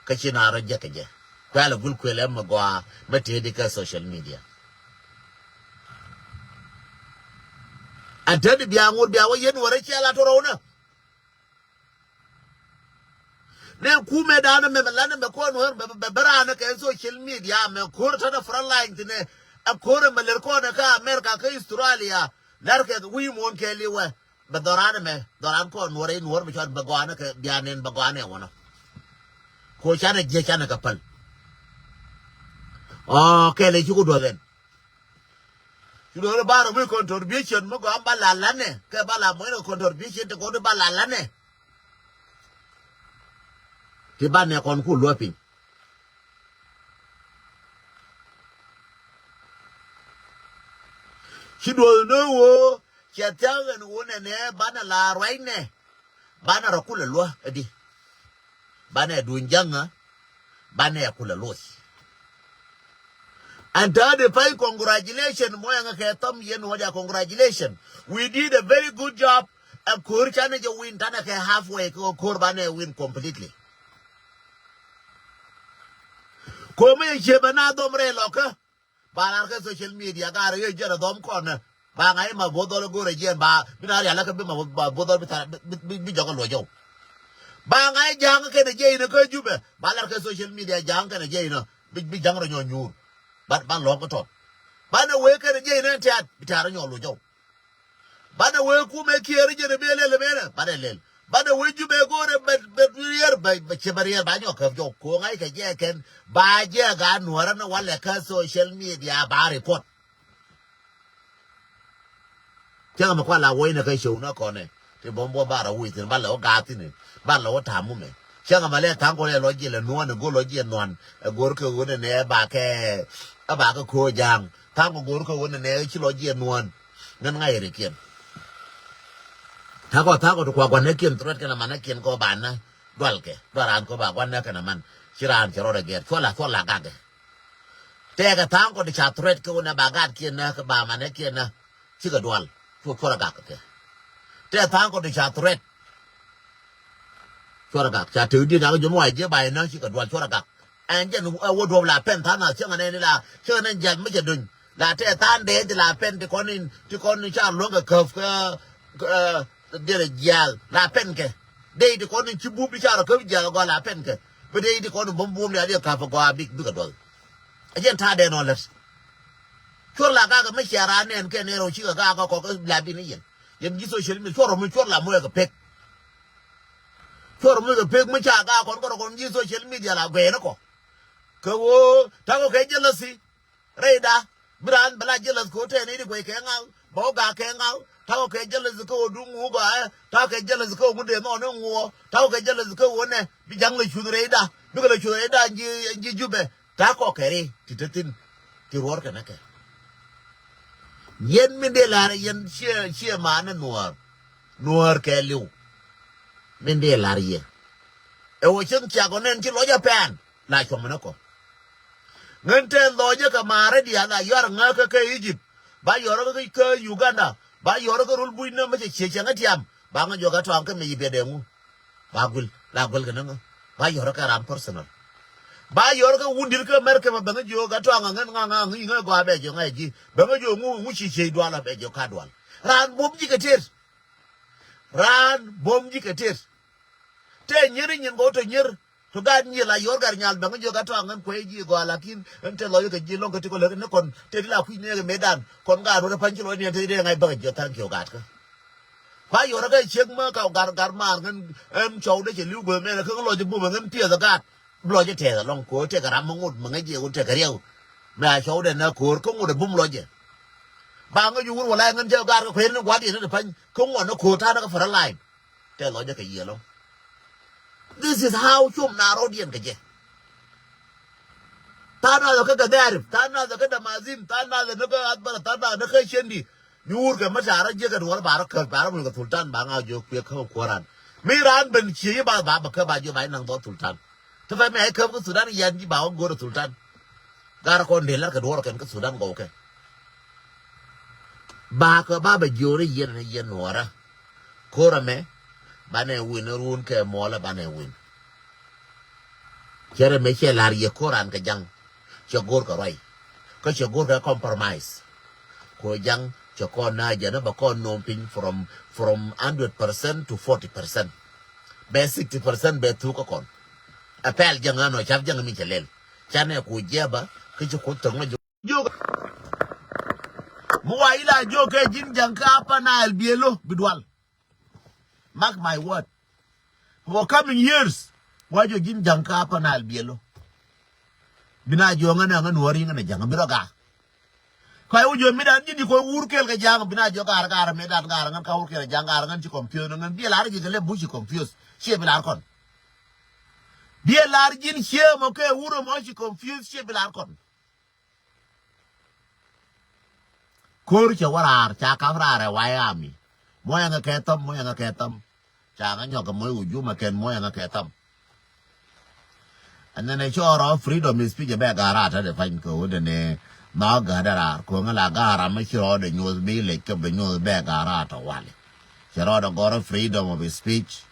Kä ci na rɔ jiäk kɛ jɛ. Kuɛlɛ gul kuɛlɛ mɛ gɔaa mɛ tëëdi kä social media. Ɛn tätdi bia ŋot bia wä yɛn wä rɛ ciɛl a tɔrɔw nä. Nɛ kumɛ danɛ mɛ mɛ lanɛ mɛ kɔn wä mɛ bɛ bɛ bɛ ranɛ kɛ social media mɛ ko̱r tɔnɛ front line tinɛ. Ɛ ko̱r mɛ lɛr kɔnɛ kä America kä Australia. Lɛr kɛ wi̱i̱ muɔ̱ɔ̱n kɛ liwɛ. Bɛ dhɔran ɛmɛ, dhɔran kɔn nuɔr in nuɔr mi cuat bɛ gɔanɛ kɛ bia nɛn bɛ gɔanɛ wänä. Ko canɛ jiɛ canɛ kɛ päl. Ɔ kɛlɛ ci ku duɔth ɛn. Ci duɔth ba rɔ mi contribution mi gɔan ba la lanɛ kɛ ba la mɔnɛ contribution ti kɔn ba la lanɛ. Ti ba nɛ kɔn ku luɔ piny. Ci duɔth ni ɣöö cɛ thia̱k ɛn ɣöö nɛnɛ banɛ la ruacnɛ. Banɛ rɔ kulɛ luɔ̱ ɛ di. Banɛ duny ja̱ŋä. Banɛ kulɛ luɔ̱c. Ɛn ta̱a̱ di pay congratulation mɔ ɛŋä kɛ thɔm yɛn wä dia congratulation. We did a very good job. Ɛ ko̱r canɛ jɛ win tanɛ kɛ halfway kɛ ko̱r banɛ win completely. Ko̱mɛ yɛ ciɛ bɛ na dhɔm rɛy lɔkä. Ba lar kɛ social media garɛ yɛ jiɛn a dhɔm kɔnɛ. Ba ŋa̱c ma bo̱th dhɔl go̱rɛ jiɛn ba bi na rial lä kɛ bi ma bo̱th dhɔl bi thar bi jɔk a luɔc jɔw. Ba ŋa̱c ja̱a̱ŋ kɛnɛ jiɛn inä kä Jubɛ ba lar kɛ social media ja̱a̱ŋ kɛnɛ jiɛn inä bi ja̱a̱ŋ rɔ nyɔ nyuur. Ba lɔ̱ŋ kä tɔt. Ba nɛ wee kɛnɛ jiɛn inä ɛn tiat bi ta̱a̱ rɔ nyɔ luɔc jɔw. Banɛ wee kumɛ kiɛɛr jɛn ɛ bee lɛl ɛ bee lɛ banɛ lɛl. Banɛ wee Jubɛ go̱o̱rɛ bɛ bɛ riɛr bɛ bɛ cɛ bɛ riɛr ba nyɔk kɛ jɔk ko̱o̱ŋ ay kɛ jɛ kɛn ba jɛ ga nuɔrä ni walɛ kä social media ba report. Cäŋ mɛ kual a woc nɛ kä show nä kɔnɛ. Ti bɔm bɔ ba rɔ wi̱i̱ thi̱n ba lɛ wä gaathi̱n ba lɛ wä ta̱a̱m mumɛ. Cäŋ mɛ lɛ tha̱a̱ŋ kɔn ɛ lɔ jiɛl ɛ nuɔ̱ɔ̱n ɛ go̱r lɔ jiɛl nuɔ̱ɔ̱n ɛ go̱r kɛ ɣöö nɛ nɛ ɛ ba kɛ ɛ ba kɛ ko̱o̱ ja̱a̱ŋ. Tha̱a̱ŋ kɔ go̱r kɛ ɣöö nɛ nɛ ɛ ci lɔ jiɛl nuɔ̱ɔ̱n. Ŋän ŋa̱c ɛ rɛ kiɛn. Tha̱a̱ŋ kɔ tha̱a̱ŋ kɔ ti kua gua̱n nɛ kiɛn threat kɛn ɛ man nɛ kiɛn kɔ ba nä dual kɛ dual raan kɔ ba gua̱n nɛ kɛn ɛ man. Ci raan cɛ rɔɔdɛ gɛr cuɔl a cuɔl a gakɛ. Tɛkɛ tha̱a̱ŋ kɔ ti ca threat kɛ ɣöö nɛ ba gat kiɛn nä kɛ ba man nɛ kiɛn nä. Cikɛ dual cuɔl cuɔl a gakɛ kɛ. Tɛkɛ tha̱a̱ŋ kɔ ti ca threat. Cuɔr gak ca tëë diet yak jom wa jiɛ ba inä cikɛ dual cuɔr gak. Ɛn jɛn ɛ wä duɔp la pɛn tha̱a̱ŋ a cieŋ anɛn la cieŋ anɛn jial mi cɛ duny. La tɛɛ tha̱a̱ŋ dee ti la pɛn ti kɔn in ti kɔn in ca luäŋ kɛ käp kä kä diɛn jial la pɛn kɛ. Dee ti kɔn in ci bup ti ca rɔ käp jial gɔaa la pɛn kɛ. Bi dee ti kɔn in bum bum dee a diɛ käp gɔaa bik bikɛ duɔth. Ɛ jɛn ta̱a̱ dee nɔ lät. Cuɔr la gak mi cia raan nɛn kɛ nɛn rɔ cikɛ gak kɔk la bi ni yɛn. Yɛn ji̱ social media cuɔr rɔ mi cuɔr la muɛk kɛ pek. Cuɔr mi kɛ pek mi ca gaa kɔn kɔn kɔn ji̱ social media la guɛɛni kɔ. Kɛ ɣöö takɔ kɛ jealousy. Rɛyda bi raan bɛ la jealous kɛ ɣöö tɛɛni di guɛy kɛ ŋaw bɛ wä gaa kɛ ŋaw. Takɔ kɛ jealousy kɛ ɣöö duŋ ŋuɔ gɔaa ɛ takɔ kɛ jealousy kɛ ɣöö ŋut dee nhɔɔni ŋuɔ takɔ kɛ jealousy kɛ ɣöö nɛ bi ja̱ŋ lɛ cuth rɛyda bikɛ lɛ cuth rɛyda ji̱ ji̱ jupɛ. Takɔ kɛ ri ti te thin ti ruɔr kɛ nɛ kɛ. Yɛn min dee lar yɛn ciɛ ciɛ maanɛ nuɔɔr. Nuɔɔr kɛ liw. Min dee lar yɛ. Ɛ wä cieŋ ciak ɔ nɛn ci lɔc a pɛn la cuɔm ni kɔ. Ŋän tɛn lɔcä kɛ maarä diaal a yuar ŋäkä kä Egypt ba yɔrä kä Uganda ba yɔrä kä rul buc nä mä cɛ ciɛ cɛ ŋä tiam ba ŋä juɔk a tɔaŋ kä mi yi biɛt ɛŋu. Ba guil la guil kɛ ni ŋä ba yɔrä kɛ ram personal. Ba yɔrä kɛ wundit kä America ma bɛ ŋä jiök a tɔaŋ a ŋän ŋaŋ ŋaŋ ŋä gɔaa bɛ jiök ŋa ji̱ bɛ ŋä jiök ŋu ŋu ci ciey dual a bɛ jiök ka dual. Raan buɔm ji̱ kɛ tet. Raan buɔm ji̱ kɛ tet. Te nyier i̱ nyin kɛ wä te nyier. Tɔ gaat nyier la yɔr gat nyal bɛŋ jiök a tɔaŋ ɛn kuec ji̱ gɔaa lakin ɛn te lɔc kɛ ji̱ lɔŋ kɛ ti kɔ lek ni kɔn te ti la kui̱ nɛɛk ɛ metdan kɔn gaat wä te pa̱ny ci lɔc ni ɛn te dee ŋa̱c bäkɛ jiök thank you gaat kä. Ba yɔr kɛ ciek mä ka gat gat maar ŋän ɛn cɔw dee cɛ li̱w gueth mɛn kä lɔc bum ɛn piɛth ɛ gaat. Bi lɔc tɛth ɛlɔŋ kɛ ɣöö tekɛ ram mi ŋot mi ŋäc jiɛ ɣöö tekɛ riɛw. Mi a cɔwdɛ nä ko̱o̱r kä ŋot ɛ bum lɔcɛ. Ba ŋäc wur wä la ŋän jɛ gaat kɛ kuɛɛr ni gua̱a̱r diɛ ni ti pa̱ny kä ŋuɔn ni ko̱o̱r ta̱a̱ ni kä front line. Tɛth lɔcɛ kɛ yiëë ɛlɔŋ. This is how cum na rɔɔdiɛn kɛ jɛ. Tha̱a̱ nath ɛ kä Gadharif, tha̱a̱ nath ɛ kä Damazin, tha̱a̱ nath ɛ ni kä Athbara, tha̱a̱ nath ɛ ni kä Ciendi. Nyuur kɛ mä ca rɔ jiäk kɛ duɔl ba rɔ käp ba rɔ muc kɛ Sultan ba ŋa̱ jiök kuëk kä kuɔran. Mi raan ben cie yi ba ba bä käp ba jiök ba yi naŋ dhɔl Sultan. Ti pɛn mi a yi käp kä Sudan yɛn ji̱ ba wä go̱r ɛ Sultan. Gar kɔn dee lar kɛ duɔl kɛn kä Sudan gɔw kɛ. Ba kɛ ba bɛ jiök ni yɛn ni yɛn nuɔrä. Ko̱r ɛmɛ banɛ win run kɛ muɔlä banɛ win. Cɛ rɛ mëë cɛ la̱r yɛ ko̱r an kɛ ja̱ŋ. Cɛ go̱r kɛ ruac kä cɛ go̱r kɛ compromise. Ko ja̱ŋ cɛ kɔn na jɛn bɛ kɔn no̱o̱ŋ piny from from hundred percent to forty percent. Bɛ sixty percent bɛ thuk kä kɔn. Ɛ pɛl ja̱ŋ an ɔ ca̱p ja̱ŋ mi cɛ lɛl. Canɛ ku jiɛ bä kä ci ku thäŋ jiök. Mi wa ila jiök kɛ ji̱n ja̱ŋ kä Upper Nile biëlo bi dual. Mark my word. For coming years wa jiök ji̱n ja̱ŋ kä Upper Nile biëlo. Bi na jiök ŋän ɛ ŋän wä ri̱ŋ ŋän ɛ ja̱ŋ bi rɔ gaak. Kɔc wä jiök mi dan ji̱n ji̱ kɔc wur kɛl kɛ ja̱ŋ bi na jiök gaar gaar mi dan gaar ŋän ka wur kɛl kɛ ja̱ŋ gaar ŋän ci confuse ŋän biɛ lar ji̱ kɛ lɛ buc ci confuse. Ciɛ bi lar kɔn. Biɛ lar ji̱n ciɛ mɔ kɛ wur mɔ ci confuse ciɛ bi lar kɔn. Ko̱r cɛ wä raar ca kap raar ɛ wayami. Muɔ̱yɛ ŋä kɛ thäm muɔ̱yɛ ŋä kɛ thäm. Ca ŋä nyɔk kɛ muɔ̱y wujuma kɛn muɔ̱yɛ ŋä kɛ thäm. And then ɛ cɔɔr ɔ freedom is speech ɛ bɛ ga̱a̱r raar tä dee pany kɛ wä dee ni. Nhɔk gäär dee raar ko̱ŋä la ga̱a̱r ram mi ci rɔɔdɛ nyuɔth bi lec kɛ bɛ nyuɔth bɛ ga̱a̱r raar tɔ wali. Cɛ rɔɔdɛ gɔrɔ freedom of speech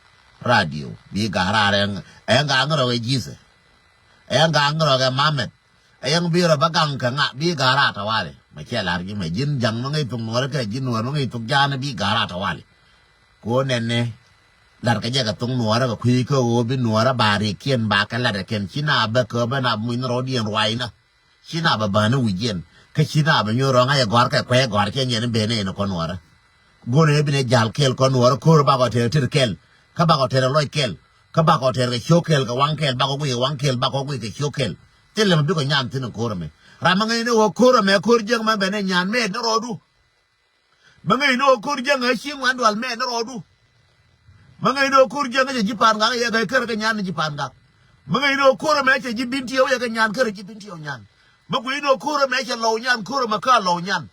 radio bi ga̱a̱r raar ɛŋ ɛŋ ga̱a̱ŋ rɔ kɛ ji̱thɛ. Ɛŋ ga̱a̱ŋ rɔ kɛ mamɛt. Ɛyɛŋ bi rɔ bä gaŋ kɛ ŋa bi ga̱a̱r a tawali. Mɛ cɛ lar ji̱ mɛ ji̱n ja̱ŋ mɛ ŋäc thok nuɔɔrä kɛ ji̱n nuɔɔr mɛ ŋäc thok ja̱a̱n bi ga̱a̱r a tawali. Ko nɛn ni lar kɛ jɛ kɛ thok nuɔɔrä kɛ kui̱ kä ɣöö bi nuɔɔrä ba rikiɛn ba kɛ lat ɛ kɛn ci na bä kä bä na muny ni rɔɔdiɛn ruaynä. Ci na bä bäni wi̱ciɛn kä ci na bä nyuɔ̱n rɔ̱ŋ a yɛ gɔ̱a̱r kɛ kuɛ gɔ̱a̱r cɛ nyɛn ben in kɔn nuɔɔrä. Go̱n ɛ bi nɛ ja̱l kɛl kɔn nuɔɔrä ko̱r bakɔ tɛr tɛr kɛl kä bakɔ tɛr lɔc kɛl. Kä bakɔ tɛr kɛ ciök kɛl kɛ waŋ kɛl bakɔ guic kɛ waŋ kɛl bakɔ guic kɛ ciök kɛl. Thilɛ mɛ bikɔ nyan thi̱n ɛ ko̱r ɛmɛ. Ram mɛ ŋäcni ɣöö ko̱r ɛmɛ ko̱r jiäk mɛ bɛn ɛ nyan mɛɛt ni rɔɔdu. Mɛ ŋäcni ɣöö ko̱r jiäk ɛ ci ŋuan dual mɛɛt ni rɔɔdu. Mɛ ŋäcni ɣöö ko̱r jiäk ɛ cɛ ji̱ pa̱a̱n gak ɛ yɛ kɛ kärɛ kɛ nyan ni ji̱ pa̱a̱n gak. Mɛ ŋäcni ɣöö ko̱r ɛmɛ cɛ ji̱ bin tiɛw ɛ yɛ kɛ nyan kärɛ ji̱ bin tiɛw nyan. Mɛ gui̱cni ɣöö ko̱r ɛmɛ cɛ lɔw nyan ko̱r ɛmɛ kä lɔw nyan.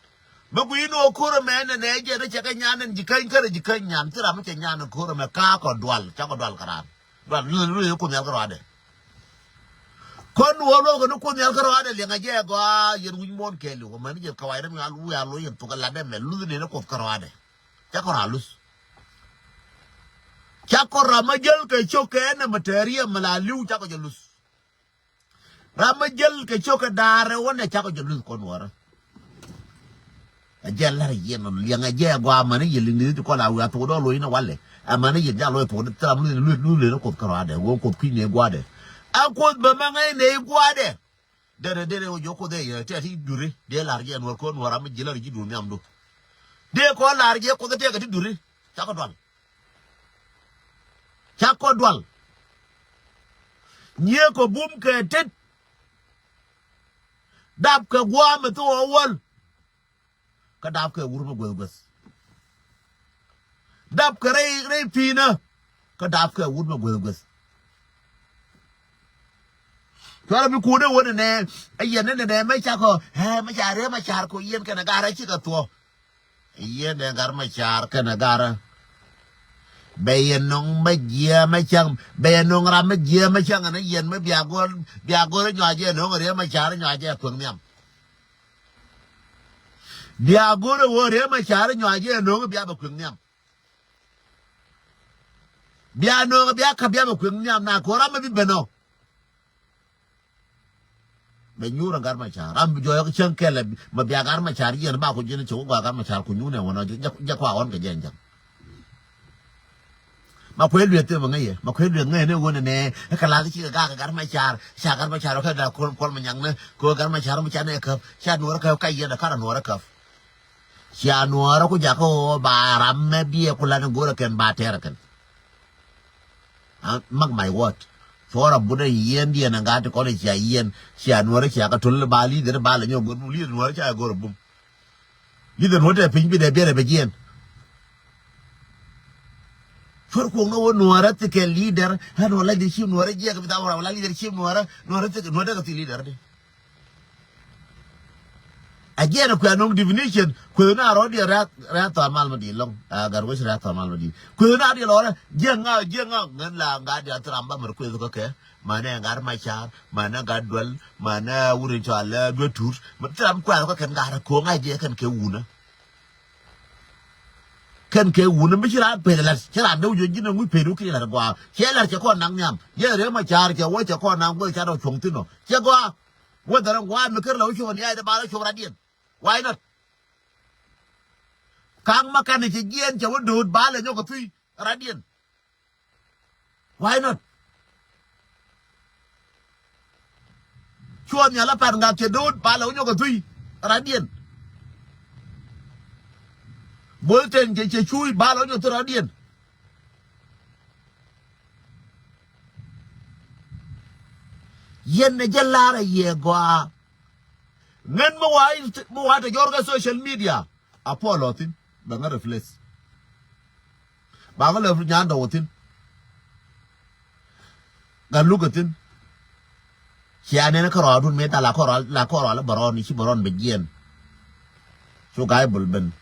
Mɛ gui̱cni ɣöö ko̱r ɛmɛ nɛnɛ jɛ ni cɛ kɛ nyan ni ji̱ käny kärɛ ji̱ käny nyan thil ram mi cɛ nyan ni ko̱r ɛmɛ ka̱a̱kɔ dual cakɔ dual kɛ raan. Dual luth luth yɛ Kuoth Nhial kärɔadɛ. Kɔn wä luɔk kɛ ni Kuoth Nhial kärɔadɛ liɛŋɛ jɛ gɔaa yɛn wi̱c muɔ̱ɔ̱n kɛɛliw kɛ mäni jɛ kɛ wac rɛm wi̱i̱ a lo̱c yɛn thok ɛ latdɛ mɛ luth ni ni Kuoth kärɔadɛ. Cakɔ raan luth. Cakɔ ram mä jäl kɛ cok kɛ ɛn ɛ mɛ tɛɛri ɛ mɛ la li̱w cakɔ jɛ luth. Ram mä jäl kɛ cok kɛ da̱a̱r ɛ wänɛ cakɔ jɛ luth kɔn wärä. Ɛ jɛ lär yɛn ɔ liɛŋ ɛ jɛ ɛ gɔaa mɛn ɛ yɛ liŋ ni ti kɔn la wi̱i̱ a thok dɔɔl lo̱c ni walɛ. Ɛ mɛn ɛ yɛ jal lo̱c thok di thil ram luth luth luth ni Kuoth kärɔadɛ wä Kuoth kui̱ ni gua̱dɛ. Ɛ Kuoth bɛ mɛ ŋäc ni gua̱dɛ. Derɛ derɛ wä jiök Kuoth ɛ yɛ tɛt ti duri dee lar jɛ nuɔr kɔn nuɔr ram ji̱ lar ji̱ duun nhiamdu. Dee kɔn lar jɛ Kuoth ɛ tɛk ɛ ti duri cakɔ dual. Cakɔ dual. Nyiee kɔ bum kɛ tet. Dap kɛ gua̱a̱m ɛ thok ɛ wäl. Kä dap kɛ wur mi gueth gueth. Dap kɛ rɛy rɛy pi̱i̱nä. Kä dap kɛ wur mi gueth gueth. Cuarɛ mi kuudɛ wä nɛnɛ ɛ yɛn ni nɛnɛ mɛ cakɔ ɛ mɛ ca rɛ mɛ car kɔ yɛn kɛnɛ garɛ cikɛ thuɔ. Yɛn ɛ gar mɛ car kɛnɛ garɛ. Bɛ yɛn nɔŋ mɛ jiɛ mɛ cäŋ bɛ yɛn nɔŋ ram mɛ jiɛ mɛ cäŋ ɛn yɛn mɛ bia gɔr bia gɔr nyɔa jɛ nɔŋ rɛ mɛ car nyɔa jɛ kueŋ nhiam. Bia go̱rɛ ɣöö rɛm a ca̱r nyɔac jɛ no̱o̱ŋ bia bɛ kueŋ nhiam. Bia no̱o̱ŋ bia ka̱p bia bɛ kueŋ nhiam na ko̱r ram mi bi ben ɔ. Bɛ nyuur a gat ma ca̱r ram bi jɔɔk cäŋ kɛl ma bia gat ma ca̱r yɛn ba ku ji̱n cɛ wä gɔaa gat ma ca̱r ku nyuun ɛ wän ɔ jɛ kua ɣɔn kɛ jɛ ja̱ŋ. Ma kuɛ lueth thil ma ŋäc yɛ ma kuɛ lueth ŋäc ni ɣöö nɛnɛ ɛ kɛ lath cikɛ gak ɛ gat ma car ca gat ma car kä da kuɔl kuɔl ma nyaŋ ni kɛ ɣöö gat ma car mi ca nɛ käp ca nuɔrä käp ka yɛn ɛ kat a nuɔrä käp. Cia nuɔrä ku jakä ɣöö ba ram mɛ biɛ ku lan ɛ go̱rä kɛn ba tɛrɛ kɛn. Mark my word. Cuɔrɛ bunɛ yieen diɛn ɛ gat ti kɔn cia yieen cia nuɔrä cia kɛ tul ba li̱th ɛ ba lɛ nyɔk go̱r bum li̱th nuɔrä ca ɛ go̱r bum. Leader nuɔ̱t ɛ piny bi dɛ biɛrɛ bɛ jiɛn. Cuɔr kuɔŋ ni wä nuɔ̱ɔ̱rä thikɛ leader ɛ nuɔ̱ɔ̱r la leadership nuɔ̱ɔ̱rä jiɛk bi dha wä ram la leadership nuɔ̱ɔ̱rä nuɔ̱ɔ̱rä thikɛ nuɔ̱ɔ̱rä thikɛ leader di. A jiɛn ɛ kuɛ nuɔ̱ŋ definition kuɛ na rɔ diɛ rɛ rɛ thɔn mal ma di lɔŋ a gar wec rɛ thɔn mal ma di kuɛ na diɛ lɔrɛ jiɛn ŋa jiɛn ŋa ŋän la ŋa diɛ a thram ba mɛr kuɛ thikɛ kɛ. Manɛ gat ma car manɛ gat duel manɛ wurin cɔal duet tut ma ti ram kuɛɛr kɔ kɛn gat koŋ a jɛ kɛn kɛ wunä. Kɛn kɛ wunä mi ci ran pɛl lat ci ran dee wujɛ ji̱n a ŋuc pɛl wä ki lat gɔaa cɛ lat cɛ kɔn naŋ nhiam yɛ rɛ ma car cɛ wä cɛ kɔn naŋ guɛ ca dɔ cuɔŋ thin ɔ cɛ gɔaa. Wä dhɛrɛ gɔaa mi ker la wä cuɔŋ ni a yɛ dee ba la cuɔŋ radiɛn. Why not? Kaŋ ma kanɛ cɛ jiɛn cɛ wä do̱o̱t ba lɛ nyɔk kɛ thui̱ radiɛn. Why not? Cuɔ nhial a pat ŋak cɛ do̱o̱t ba lɛ wä nyɔk kɛ thui̱ radiɛn. Bo̱o̱th ten cɛ cɛ cuuc ba lɛ wä nyɔk thui̱ radiɛn. Yɛn ni jɛ lar a yɛ gɔaa. Ŋän mi wa mi wa te jɔr kɛ social media a puɔl lɔ thin bɛ ŋä replace. Ba ŋä lɛ nyan dɔw thin. Gat luk thin. Cia nɛn kärɔa dun mëë thal la kärɔa la kärɔa la bärɔn ci bärɔn bɛ jiɛn. Cu ga̱a̱c bul ben.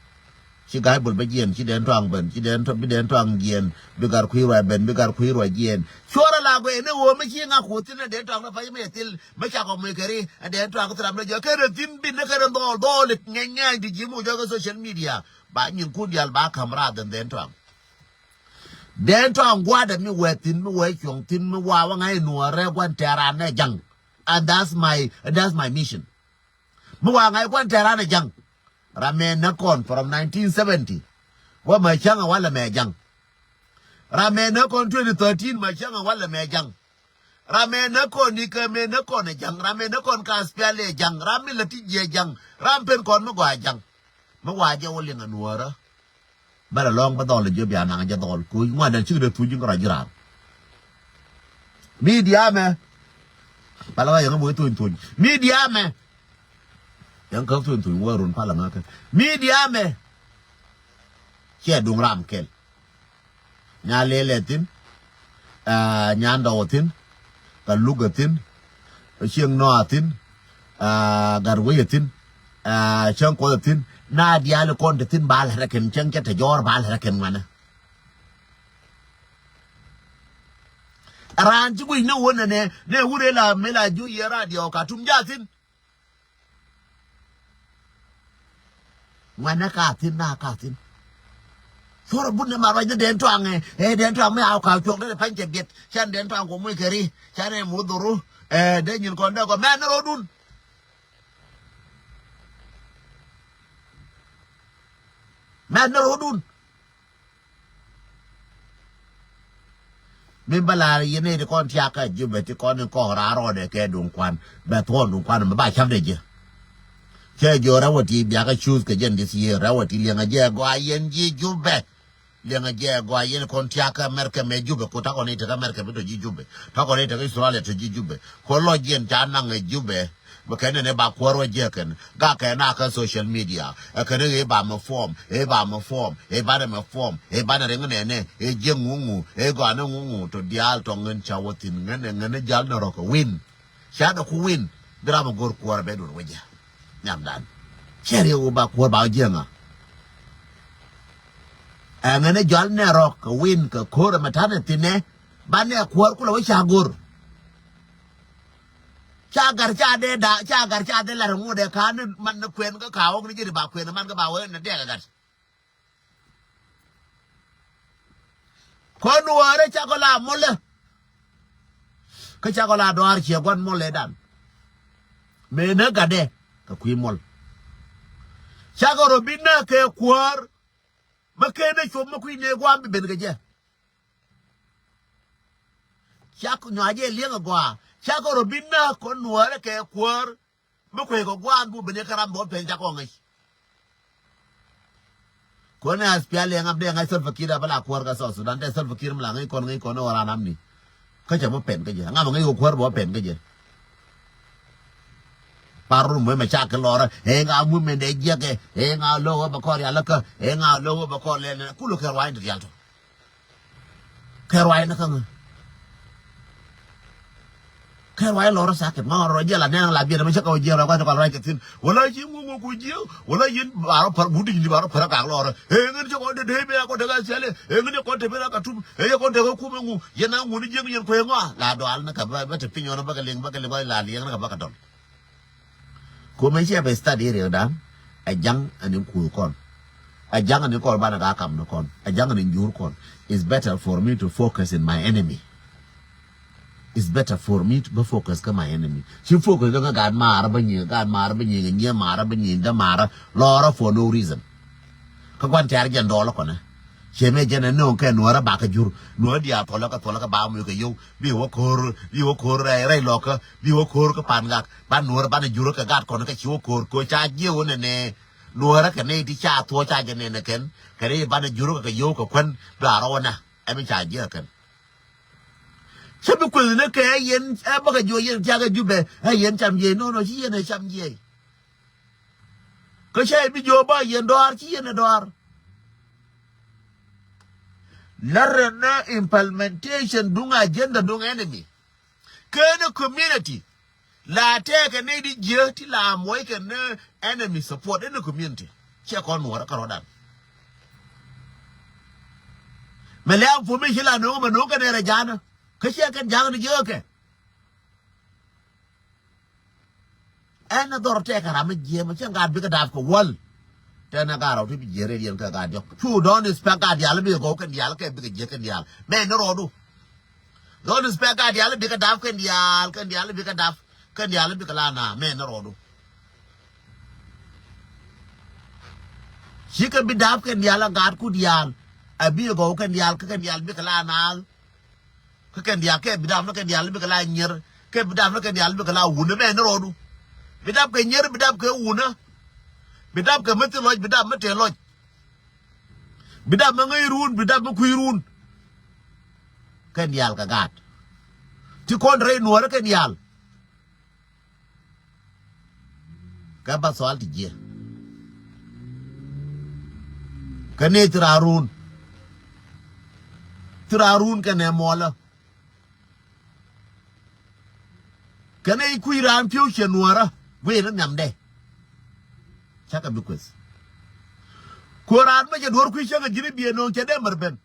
Ci ga̱a̱c bul bä jiɛn ci dɛn tɔaŋ ben ci dɛn tɔ bi dɛn tɔaŋ jiɛn. Bi gar kui̱ ruac ben bi gar kui̱ ruac jiɛn. Cuɔrä la guɛy ni ɣöö mi ci ŋak kuɔth thi̱n ɛ dɛn tɔaŋ ni pa̱c mi ɛ thil mi cakɔ muc kɛ ri ɛ dɛn tɔaŋ thil ram ni jɔk kɛn rɛ thi̱n bi ni kɛn rɛ dhɔɔl dhɔɔl ŋɛny ŋɛny di ji̱ mi wä jɔk kɛ social media. Ba nyinkun diaal ba ka̱m rath ɛn dɛn tɔaŋ. Dɛn tɔaŋ gua̱dɛ mi wɛ thi̱n mi wɛ cuɔ̱ŋ thi̱n mi wa wä ŋa̱c nuɔɔrɛ gua̱n tɛ̈ran nɛ ja̱ŋ. And that's my that's my mission. Mi wa ŋa̱c kuan tɛ̈ran ɛ ja̱ŋ. Ram mɛ näk kɔn from nineteen seventy. Wä mɛ cäŋ ɛ walɛ mɛ ja̱ŋ. Ram mɛ näk kɔn twenty thirteen mɛ cäŋ ɛ walɛ mɛ ja̱ŋ. Ram mɛ näk kɔn ni kɛ mɛ näk kɔn ɛ ja̱ŋ. Ram mɛ näk kɔn ka spial ɛ ja̱ŋ. Ram mi lɛ ti jiɛ ja̱ŋ. Ram pen kɔn mi gɔaa ja̱ŋ. Mi wa jɛ wä liŋ ɛ nuɔɔrä. Bä lɛ lɔ̱ŋ bä dhɔl jiö bia naŋ jɛ dhɔl koc ŋuan dɛn cikɛ dee thuc ji̱n kɛ rɔ ji̱ raan. Mi diaamɛ. Bä lɛ ɣä yɛn kä moc thuny thuny mi diaamɛ. Yɛn kä thuny thuny wä run palä ŋäkä mi diaamɛ. Ciɛ duŋ ram kɛl. Nya lelɛ thi̱n. Aa, nyandɔw thi̱n. Ka luk thi̱n. Cieŋ nɔa thi̱n. Aa, gat wec thi̱n. Aa, cäŋ kuɔth thi̱n. Na diaal kɔn te thi̱n ba lɛ rɛ kɛn cäŋ cɛ te jɔɔr ba lɛ rɛ kɛn ŋuɛnɛ. Raan ci guic ni wun nɛ nɛ wun rɛ la mi la ju yɛ radio ka tum ja thi̱n. Ŋuɛnɛ ka thi̱n na ka thi̱n. Cuɔr a but ni ma ruac ni den tɔaŋ ɛ, ɛ den tɔaŋ mi a ka̱a̱k cuɔk dee pɛny cɛ biɛt. Can den tɔaŋ kɔ muc kɛ ri, can ɛ muth dhuru. Ɛ dee nyin kɔn dee kɔ mɛn ni rɔdun. Mɛn ni rɔdun. Min bä la̱r yɛn nɛy ti kɔn tiakä Jubɛ ti kɔn in kɔk raar rɔɔdɛ kɛ duŋ kuan. Bɛ thuɔ̱ɔ̱n duŋ kuan mɛ ba ca̱pdɛ ji̱. Cɛ jiök rɛw wä ti biakä cuuth kɛ jɛn this year, rɛw wä ti liɛŋɛ jɛ gɔaa yɛn ji̱ Jubɛ. Liɛŋɛ jɛ gɔaa yɛn kɔn tiakä America mɛ Jubɛ, ku ta̱kɔn i̱ tekä America bi tɔ ji̱ Jubɛ. Ta̱kɔn i̱ tekä Australia tɔ ji̱ Jubɛ. Ku lɔc yɛn ca naŋ ɛ Jubɛ. Bɛ kɛn nɛn ɛ ba kuäär wä jiäkɛn. Gakɛ na kä social media. Ɛ kɛn ɛ ba mɛ form, ɛ ba mɛ form, ɛ banɛ mɛ form, ɛ banɛ riŋ nɛnɛ, ɛ jiäk ŋuŋu, ɛ gɔanɛ ŋuŋu, tɔ diaal tɔ ŋän ca wä thi̱n, ŋän ɛ ŋän ɛ jal nɛ rɔk ɛ win. Ca dɔ ku win, bi ram ɛ go̱r kuäär bɛ duɔr wä jiä. Nhiamdan. Cɛ riɛk wä ba kuäär ba wä jiäŋä. Ɛ ŋän ɛ jal nɛ rɔk ɛ win kɛ ko̱r ɛ mɛ ta̱nɛ thi̱nɛ, banɛ kuäär kulɛ wä ca go̱r. Ca gar ca dee da, ca gar ca dee lar ŋut ɛ ka̱n ni man ni kuɛn kä ka̱wäk ni ji̱ ri ba kuɛn man kä ba wee ni dɛk ɛ gat. Kɔn wä rɛ ca kɔ la mɔlɛ. Kä ca kɔ la dɔaar ciɛ gua̱n mɔlɛ dan. Mëë ni gatdɛ kɛ kui̱ mɔl. Ca kɔ rɔ bi nä kɛ kuäär. Mä ken ni cuɔp mä kui̱ ni gua̱a̱m bi ben kɛ jɛ. Cak nyuac jɛ liɛŋ agɔaa. Cak kɛ rɔ bi näk kɔn nuäärä kɛ kuäär. Mi kuec kɛ gua̱a̱n bu ben ikä ram bɛ wä pɛn cak kɔn ŋäc. Kɔn ɛ aspial liɛŋ am dee ŋa̱c Salva Kiir a bä la kuäär kɛ South Sudan, dee Salva Kiir mi la ŋäc kɔn ŋäc kɔn ɛ wä ran amni. Kä cɛ bä pɛn kä jɛ, ŋa bɛ ŋäc kɛ kuäär bɛ wä pɛn kä jɛ. Par run muhim ɛ cak kɛ lɔrä, ɛ ŋa muhim ɛ dee jiɛkɛ, ɛ ŋa lo̱k wä bɛ kɔn rialikä, ɛ ŋa lo̱k wä bɛ kɔn lɛl nɛ, kulɛ kɛ ruany ti rial tɔ. Kɛ ruac ni kä ŋä. Kɛ ruac lɔrä sakit ma rɔ jiɛl a nɛn la biɛt ma cä kɛ wä jiɛl rɔ kɔc kɔl ruac kɛ thin. Wala ci ŋu ŋu ku jiɛl wala yin ba rɔ pär guti ni ba rɔ pär kak lɔrä. Ɛ ŋän cä kɔn te te bɛ kɔn te ka siale. Ɛ ŋän cä kɔn te bɛ ka tum. Ɛ cä kɔn te ka kum ŋu. Yɛn a ŋu ni jiɛl yɛn kuɛ ŋɔ. La dɔal ni ka ba te piny ɔn ba kɛ liŋ ba kɛ liŋ la liɛŋ ni ka ba kɛ dɔl. Kumɛ ciɛ bɛ study riɛkdan. Ɛ jaŋ ɛn in kuuth kɔn. Ɛ jaŋ ɛn in kɔn banɛ ka kam ni kɔn. Ɛ jaŋ ɛn in jur kɔn. It's better for me to focus in my enemy. It's better for me to be focus kä my enemy. Ci focus kä gaat maar bä nyiɛ, gaat maar bä nyiɛ, nyiɛ maar bä nyiɛ, dä maar lɔrä for no reason. Kä guan tɛ̈r jɛn dɔɔl kɔnɛ. Ciɛ mɛ jɛn ɛ no̱o̱ŋ kɛ nuɔ̱ɔ̱rä bakä jur. Nuɔ̱ɔ̱rä diaal thuɔlä kä thuɔlä kä ba muc kɛ yio̱w. Bi wä ko̱r, bi wä ko̱r rɛy, rɛy lɔkä, bi wä ko̱r kä pan gak. Ban nuɔ̱ɔ̱rä banɛ jur kä gat kɔn kä ci wä ko̱r, ko̱ ca jiɛ wä nɛnɛ. Nuɔ̱ɔ̱rä kɛ nɛy ti ca thuɔ̱ɔ̱ ca jɛ nɛnɛ kɛn. Kɛ nɛy banɛ jur kä kɛ yio̱w kɛ kuän. Bi a rɔwä nɛ. Ɛmɛ ca jiɛ kɛn. Cä bi kueth ni kɛ ɛ yɛn, ɛ bäkɛ juɔc yɛn tiakä Jubɛ, ɛ yɛn cam jiɛc. No̱o̱nɔ ci yɛn ɛ cam jiɛc. Kä cä bi jiök ba yɛn dɔaar, ci yɛn ɛ dɔaar. Lärɛ ni implementation duŋ agenda duŋ enemy. Kä ni community la tɛɛkɛ nɛy di jiäk ti la muɔckɛ ni enemy support in the community. Ciɛ kɔn nuɔrä kärɔ̱dan. Mɛ lɛ a puɔ̱mi ci la no̱o̱ŋ mɛ no̱o̱ŋ kɛ nɛy rɛ ja̱a̱nä. Kä ciɛ kɛn ja̱a̱ŋ ni jiäk kɛ. Ɛn a dhɔr tɛk kɛ ram mi jiɛɛm cieŋ gaat bikɛ daap kɛ wäl. Tɛn a gaat rɔw ti bi jiɛɛr rɛdiɛn kɛ gaat diɔk cu dɔn ispɛk gaat diaal bikɛ gɔw kɛn diaal kɛ bikɛ jiɛɛk kɛn diaal. Mɛ ni rɔɔdu. Dɔn ispɛk gaat diaal bikɛ daap kɛn diaal kɛn diaal bikɛ daap kɛn diaal bikɛ la na mɛ ni rɔɔdu. Cikɛ bi daap kɛn diaal a gaatku diaal a bikɛ gɔw kɛn diaal kä kɛn diaal bikɛ la naath. Kä kɛn diaal kɛ bi dap ni kɛn diaal bikɛ la nyier kɛ bi dap ni kɛn diaal bikɛ la wun mɛ ni rɔɔdu. Bi dap kɛ nyier bi dap kɛ wun. Bi dap kɛ mi thi lɔc bi dap mi tëë lɔc. Bi dap mi ŋäc run bi dap mi kui̱ run. Kɛn diaal kɛ gaat ti kɔn rɛy nuɔɔrä kɛn diaal. Kɛ ba thual ti jiɛ. Kɛ ni thi raarun. Thi raarun kɛ nɛ muɔlä. Kɛ ni kui̱ raan pi̱w ciɛ nuɔɔrä guiy ni nhiamdɛ. Cakɛ bi kueth. Kuɔ̱ raan bä cɛ duɔ̱r kui̱ cäŋ a ji̱n i̱ biɛ no̱o̱ŋ cɛ dee mär ben.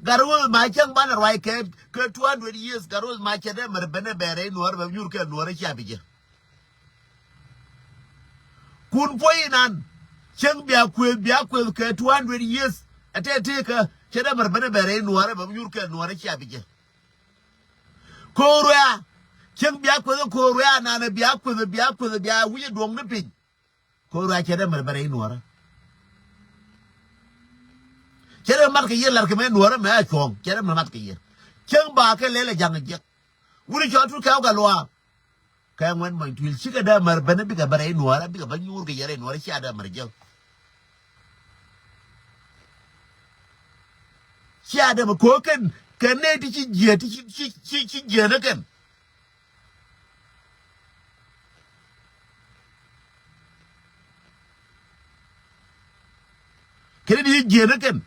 Gat Roth ma cäŋ banɛ ruac kɛ kɛ two hundred years. Gat Roth ma cɛ dee mär ben ɛ bɛɛrɛ i̱ nuɔɔr bɛ nyur kɛ nuɔɔr i̱ cia bi jɛ. Kun puɔ̱c inan cäŋ bia kuëth bia kuëth kɛ two hundred years. Ɛ tëë tëë kä cɛ dee mɛr ben ɛ bɛ rɛy nuäärä bɛ bi nyuur kɛ nuäärä cia bi jɛ. Ko̱o̱r wɛ̈ɛ̈ cieŋ bia kueth ɛ ko̱o̱r wɛ̈ɛ̈ nanɛ bia kueth bia kueth bia wi̱c ɛ duɔ̱ŋni piny. Ko̱o̱r wɛ̈ɛ̈ cɛ dee mɛr ben rɛy nuäärä. Cɛ dee mat kɛ yiëë la̱r kɛ mɛ nuäärä mɛ a cuɔ̱ɔ̱ŋ cɛ dee mɛr mat kɛ yiëë. Cieŋ ba kɛ lɛl ɛ ja̱ŋ ɛ jiɛk. Wuni cɔl tut kɛ wä kɛ luaak. Kɛ ŋuɛn mɔny tuil cikɛ dee mɛr ben bikɛ ben rɛy nuäärä bikɛ ben nyuur kɛ yɛ rɛy nuäärä cia dee mɛr jɛ. Cia dee mɛr ko̱o̱k kɛn kɛn nɛy ti ci jiɛ ti ci ci ci ci jiɛ ni kɛn. Kɛn di jiɛ ni kɛn.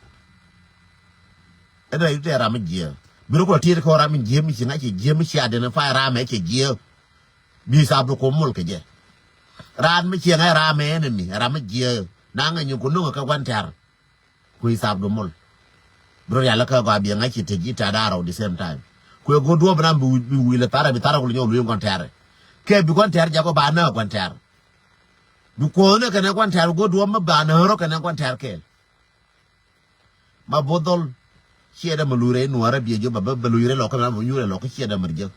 Ɛn rɛy tɛ ram mi jiɛ. Bi rɔ kɔ tiet kɔ ram mi jiɛ mi ci ŋa̱c ci jiɛ mi ci identify ram mɛ ci jiɛ. Bi sap du ko mol kɛ jɛ. Ran mi ci ŋa̱c ram mɛ enemy ram mi jiɛ. Na ŋa̱c nyin ko noŋ kɛ guan tɛr. Ku isap du mol. Bi rɔ rial kä gɔaa bi ŋa̱c ci te ji̱ tɛ̈t da̱rä the same time. Kuɛ go̱o̱r duɔ̱ɔ̱p bi nam bi wi̱i̱ lɛ tharɛ bi tharɛ ku lɛ nyɔk lui̱ gua̱n tɛ̈rɛ. Kɛ bi gua̱n tɛ̈r jakɔ ba nääk gua̱n tɛ̈r. Bi kuɔ̱ɔ̱nɛ kɛnɛ gua̱n tɛ̈r go̱o̱r duɔ̱ɔ̱p mi ba nääk rɔ kɛnɛ gua̱n tɛ̈r kɛɛl. Ma bo̱th dhɔl ciɛ dee mi lui̱ rɛy nuäärä biɛ jiö ba bä bä lui̱ rɛy lɔkä mi nam bi nyuur rɛy lɔkä ciɛ dee mi jiö.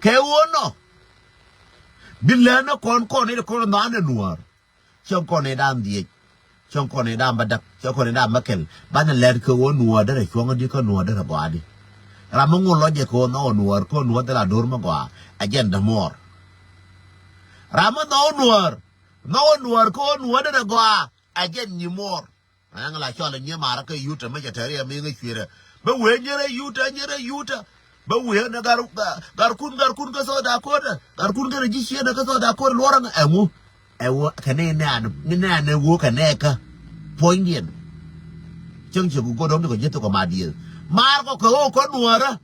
Kɛ ɣöö nɔ bi lɛ̈ɛ̈n ɛ kɔn kɔn i̱ kɔn nhan ɛ nuäär. Cäŋ kɔn i̱ da̱a̱n dhiec. Cäŋ kɔn i̱ da̱a̱n bädäk. Cäŋ kɔn i̱ da̱a̱n bäkɛl. Banɛ lɛt kɛ ɣöö nuäär derɛ cuɔ̱ŋ di kä nuäär derɛ gɔaa di. Ram mi ŋun lɔc jɛ kɛ ɣöö nhɔk ɛ nuäär kä nuäär dhil a do̱r mi gɔaa. Ɛ jɛn dämuɔɔr. Ram mi nhɔk ɛ nuäär. Nhɔk ɛ nuäär kä ɣöö nuäär derɛ gɔaa. Ɛ jɛn nyimuɔɔr. Ɛn la cɔl nyie marä kä yutɛ mi cɛ tɛri ɛmi ŋä cuirɛ. Bä wee nyerɛ yutɛ nyerɛ yutɛ. Bä wee nɛ gar gar kun gar kun kä sɔda kodɛ gar kun kä rɛ ji̱ cienɛ kä sɔda kodɛ luɔrä ŋä ɛŋu. Ɛwɔ kɛ nɛ nɛ an nɛ nɛ wɔ kɛ nɛ kä. Puɔ̱nydiɛn. Cäŋ ciɛ ku go̱dɔ̱ŋ ti kɔ ji̱ thok kɔ ma dieth. Mar kɔ kɛ wä kɔ nuɔrä.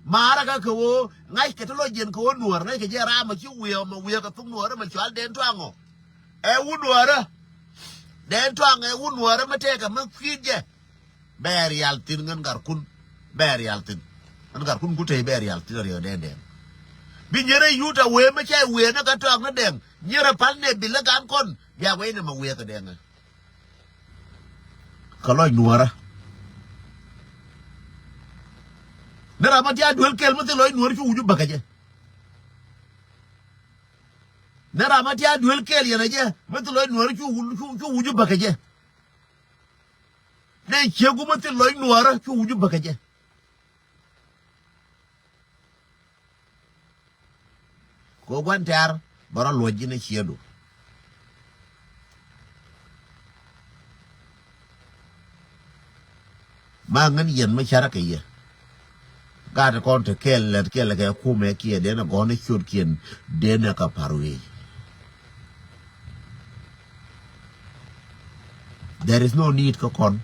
Maarä kä kɛ ɣöö ŋa̱ckɛ ti lɔc jiɛn kɛ ɣöö nuäär ŋa̱ckɛ jɛ raam ɛ ci wiee ɔ mɛ wiee kɛ thuk nuäärä mɛ cual dɛn tuaŋ ɔ. Ɛ wut nuäärä. Dɛn tuaŋ ɛ wut nuäärä mi tɛɛkɛ mi kui̱t jɛ. Bɛ rial thi̱n ŋän garkun. Bɛ rial thi̱n. Ŋän garkun ku tey bɛ rial thi̱n riɛk dɛn dɛn. Bi nyerɛ yut a wee mi cɛ wiee ni kɛ tuaŋ ni dɛŋ nyerɛ pal nɛ bilä gan kɔn bia wee ni mɛ wiee kɛ dɛŋ. Kɛ lɔc nuɔrä. Ni ram a ti a duel kɛl mi thi lɔc nuɔrä cu wucu bäkä jɛ. Ni ram a ti a duel kɛl yɛn a jɛ mi thi lɔc nuɔrä cu wu- cu- cu wucu bäkä jɛ. Ni ciek wu mi thi lɔc nuɔrä cu wucu bäkä jɛ. Kɛ ɣöö gua̱n tɛ̈r bɛ rɔ luɔ̱c ji̱n ɛ ciëëdu. Ma ŋän yɛn mi cärä kɛ yɛ. Gaat kɔn te kɛɛl lät kɛɛl kɛ kumɛ kiɛ den ɛ gɔ̱n ɛ ciötkiɛn den ɛ kɛ pa̱r wee. There is no need kä kɔn.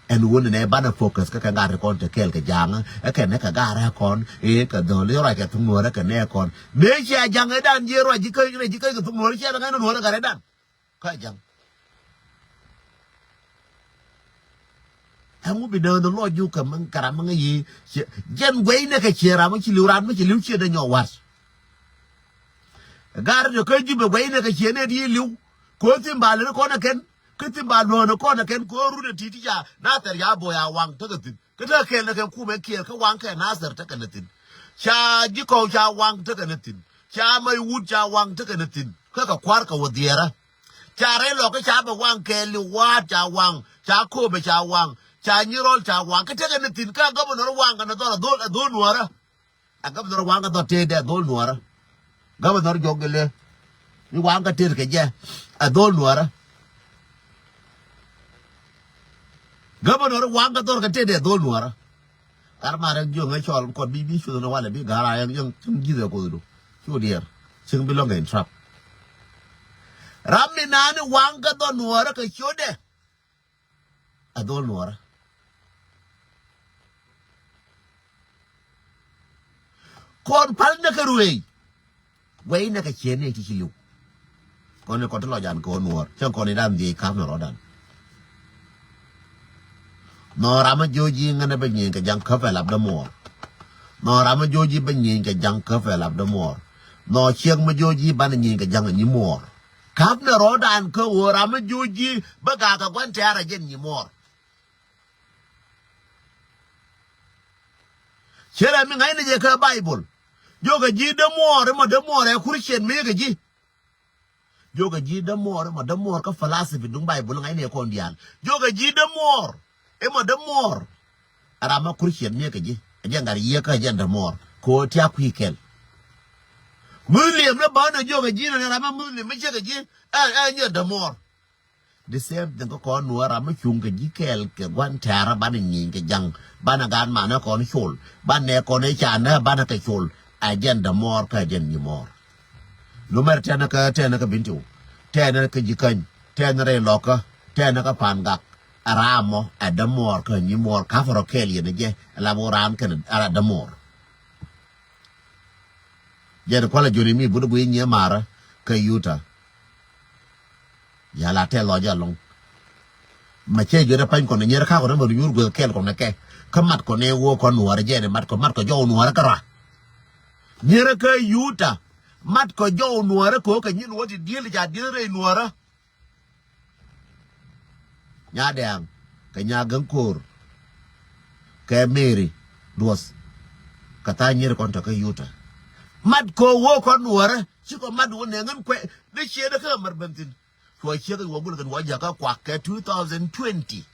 Ɛn wun nɛ banɛ focus kä kɛ gat kɔn te kɛɛl kɛ ja̱a̱ŋä ɛ kɛ nɛ kɛ gat rɛ kɔn ɛ kɛ dhɔl ɛ ruac kɛ thuk nuɔrɛ kɛ nɛ kɔn mëë cia ja̱a̱ŋ ɛ dan jiɛ ruac ji̱ käc rɛ ji̱ käc kɛ thuk nuɔrɛ cia rɛ ŋa̱c nuɔrɛ gat rɛ dan. Kä ja̱a̱ŋ. Ɛŋu bi däänä lɔc ji̱ kɛ mi kɛ ram mi ŋäc yi jɛn guɛy nɛ kɛ cie ram mi ci li̱w ram mi ci li̱w cie dee nyɔk wa̱r. Gat rɛ kä ji̱ bɛ guɛy nɛ kɛ cie nɛ di li̱w. Ko̱ thi̱n ba lät kɔn ɛ kɛn. Kä thi̱n ba luɔ̱ɔ̱n kɔn ɛ kɛn kɛ ɣöö run ɛ ti̱ti̱ ca Nathɛr ca bo̱o̱c a waŋ tekɛ thi̱n. Kä tekɛ kɛn ɛ kɛn kumɛ kiɛɛr kä waŋ kɛ Nathɛr tekɛ ni thi̱n. Ca ji̱ kɔw ca waŋ tekɛ ni thi̱n. Ca mɛy wut ca waŋ tekɛ ni thi̱n. Kä kɛ kua̱r kɛ wä dhiɛɛrä. Ca rɛy lɔk kä ca bɛ waŋ kɛ liwaat ca waŋ. Ca kööbɛ ca waŋ. Ca nyirɔl ca waŋ. Kä tekɛ ni thi̱n kä gɔbɛ nɔr waŋ kɛ ni dhɔr ɛ dhol ɛ dhol nuɔ̱ɔ̱rä. A gabnɔr waŋ kä dhɔr tëëdɛ a dhol nuɔ̱ɔ̱rä. Gabnɔr jɔk gilɛ. Ni waŋ kä tëëd kɛ jɛ a dhol nuɔ̱ɔ̱rä. Gabnɔr waŋ kä dhɔr kɛ tëëdɛ a dhol nuɔ̱ɔ̱rä. Gat ma rɛk jiök ŋäc cɔl kɔt bi bi cuth ni walɛ bi ga̱r a yɛn yɛn cieŋ ji̱th ɛ kothdu. Cu diɛɛr cieŋ bi lɔŋ kɛ in trap. Ram mi nani waŋ kä dhɔr nuɔ̱ɔ̱rä kɛ ciötdɛ. A dhol nuɔrä. Kɔn pal näk kɛ ruëëc. Guɛy näk kɛ ciëën ni ti ci li̱w. Kɔn ni kɔn ti lɔc an kɛ ɣöö nuɔr cäŋ kɔn ni dan dhiec ka̱m ni rɔ̱dan. Nhɔɔr ram mi jo̱o̱c ji̱ ŋänä bä nyieny kɛ ja̱ŋ käp ɛ lap dämuɔɔr. Nhɔɔr ram mi jo̱o̱c ji̱ bä nyieny kɛ ja̱ŋ käp ɛ lap dämuɔɔr. Nhɔk ciek mi jiök ji̱ banɛ nyieny kɛ ja̱ŋ ɛ nyimuɔɔr. Ka̱pnɛ rɔ̱dan kä ɣöö ram mi jiök ji̱ bä gaak kɛ gua̱n tɛ̈r ɛ jɛn nyimuɔɔr. Cɛ rɛ mi ŋa̱cnɛ jɛ kä Baibol. Jiökɛ ji̱ dämuɔɔr, imɔ dämuɔɔr ɛ Christian mi kɛ ji̱. Jiökɛ ji̱ dämuɔɔr, imɔ dämuɔɔr kä philosophy duŋ Baibol ŋa̱cnɛ jɛ kɔn diaal. Jiökɛ ji̱ dämuɔɔr, imɔ dämuɔɔr. Ɛ ram mi Christian mi kɛ ji̱. Ɛ jɛn gat yiëë kä ɛ jɛn dämuɔɔr. Kɛ ɣöö tiak kui̱ kɛl. Muslim ni bä ni jiökɛ ji̱ ni ram mi Muslim mi ciek kɛ ji̱. Ɛ, ɛ, nyɛ dämuɔɔr. The same thing kä kɔn nuɔɔr ram mi cuŋ kɛ ji̱ kɛɛl kɛ gua̱n tɛ̈rä banɛ nyieny kɛ ja̱ŋ, banɛ gaat manɛ kɔn col, banɛ kɔn i̱ canɛ banɛ kɛ col. Ɛ jɛn dämuɔɔr kä ɛ jɛn nyimuɔɔr. Lumɛr tɛnɛ kä, tɛnɛ kä Bintiu, tɛnɛ kä Ji̱käny, tɛnɛ rɛy Lɔkä, tɛnɛ kä Pangak. Ɛ ram mɔ ɛ dämuɔɔr kä nyimuɔɔr, ka̱pɛ rɔ kɛɛl yɛn ɛ jɛ ɛ la bä raan kɛn ɛ dämuɔɔr. Jɛn kualɛ joni mi but guiy nyiɛ marä kä Utah. Ya la tɛth lɔc alɔŋ. Mɛ cɛ jɔt ɛ pa̱ny kɔn ɛ nyier ka̱ kɔn ɛ mɛ runyuur gueth kɛɛl kɔn ɛ kɛ. Kä mat kɔn ɛ wä kɔn nuɔɔrä jɛn ɛ mat kɔ, mat kɔ jɔw nuɔɔrä kä rua. Nyier kä Utah. Mat kɔ jɔw nuɔɔrä kɛ wä kɛ nyin wä ti diel ca diel rɛy nuɔɔrä. Nya Dɛ̈ɛ̈ŋ kɛ Nya Gäŋ Ko̱o̱r kɛ Mary Duɔth kɛ tha̱a̱ŋ nyier kɔn tɔ̱ kä Utah. Mat kɔ wä kɔn nuɔɔrä ci kɔ mat wä nɛ ŋän kuɛ ni ciëë dä kä mär ben thi̱n. Cuɔ ciek wä gul kɛn wä jakä kuak kɛ two thousand twenty.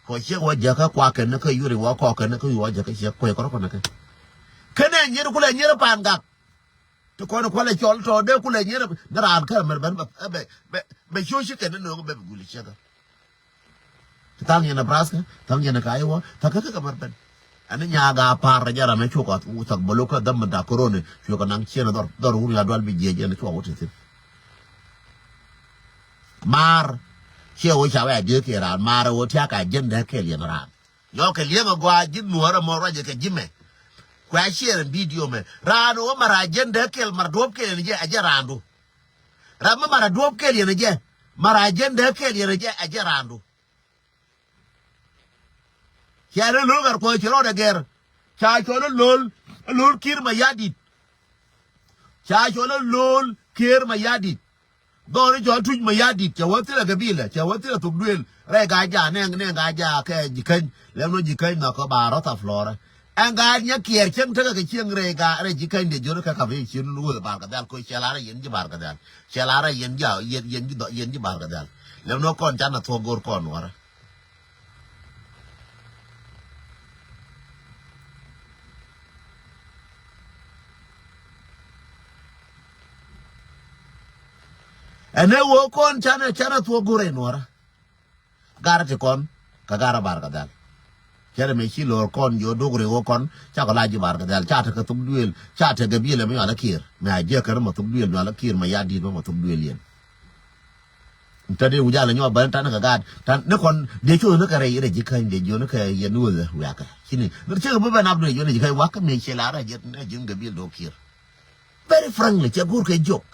Cuɔ ciek wä jakä kuak kɛn ni kä yuri wä kɔk kɛn ni kä yuri wä jakä ciek kuɛ kɔrɔ kɔn ni kɛ. Kɛn ɛ nyier kulɛ nyier Pangak. Ti kɔn kualɛ cɔl tɔ dee kulɛ nyier ni raan kä mɛr ben bɛ bɛ bɛ bɛ cuɔ ciek kɛn ni nööŋ bɛ bɛ gul ciek. Tha̱a̱ŋ yɛn Nebraska, tha̱a̱ŋ yɛn Iowa, tha̱a̱ŋ kä kä mɛr ben. Ɛn ni nyaak a pa̱a̱r rɛc a ram ɛ cuk a thak bä lo̱k kä dhäm mi da̱k koroni, cuk a naŋ ciɛn a dhɔr, dhɔr wun ya dual bi jiɛc ɛn cua wä ti thi̱n. Maar, ciɛ wä ca wɛ a diee kiɛ raan, maar ɛ wä tiak a jiɛn dee kɛl yɛn raan. Nyɔk kɛ liɛŋ a gɔaa ji̱n nuɔ̱ɔ̱r ɛmɔ ruacɛ kɛ ji̱ mɛ. Kuɛ a ciɛ rɛn bidio mɛ. Raan wä mar a jiɛn dee kɛl mar duɔ̱p kɛl yɛn jɛ, a jɛ raandu. Ram mi mar a duɔ̱p kɛl yɛn jɛ, mar a jiɛn dee kɛl yɛn jɛ, a jɛ raandu. Cɛ ni lo̱l gat kuɔth ci rɔɔdɛ gɛr. Ca cɔl ni lo̱l, lo̱l Kiir Mayardit. Ca cɔl ni lo̱l Kiir Mayardit. Dhɔr ni cɔl Tuc Mayardit, cɛ wä thilɛ gabila, cɛ wä thilɛ thok duëël. Rɛy Gaa-jaak, nɛŋ, nɛŋ Gaa-jaak kɛ Jikäny. Lɛm ni Jikäny nhɔk kɛ ba rɔ̱ thap Florida. Ɛn Gaa-jaak nyɛ kiɛɛr cieŋ tekɛ kɛ cieŋ rɛy Gaa, rɛy Jikäny dee jiön kɛ kap rɛy cien ni wëë Bar Gädhɛl, koc cɛ lar rɛy yɛn ji̱ Bar Gädhɛl. Cɛ lar rɛy yɛn ji̱, yɛn, yɛn ji̱ dhɔ-, yɛn ji̱ Bar Gädhɛl. Lɛm ni kɔn canɛ thuɔ̱k go̱r kɔn nuɔrä. Ɛn ɛ wee kɔn canɛ, canɛ thuɔ̱k go̱r rɛy nuɔrä. Garä ti kɔn kä garä Bar Gädhɛl. Cɛ rɛ mëë ci lo̱r kɔn jiɔ duk ri wä kɔn, cakɔ la ji̱ Bar Gädhɛl, ca tekɛ thuk duëël, ca tekɛ biël ɛmɛ nyual a Kiir. Mëë a jiäk kɛn mɛ thuk duëël nyual a Kiir mɛ ya di̱t mɛ mɛ thuk duëël yɛn. Tɛ dee wi̱c a lɛ nyɔk bän ta̱n kɛ gaat, ta̱n ni kɔn dee cuɔth ni kɛ rɛy rɛy ji̱ käny dee jiɔ ni kɛ yɛn ni wä wiakɛ. Ci ni, ni cɛ kɛ bi bɛ nap ni jiɔ ni ji̱ käny wakä mëë cɛ la rɛy ji̱, rɛy ji̱ kɛ biël do̱k Kiir. Very frankly, cɛ go̱o̱r kɛ jiök.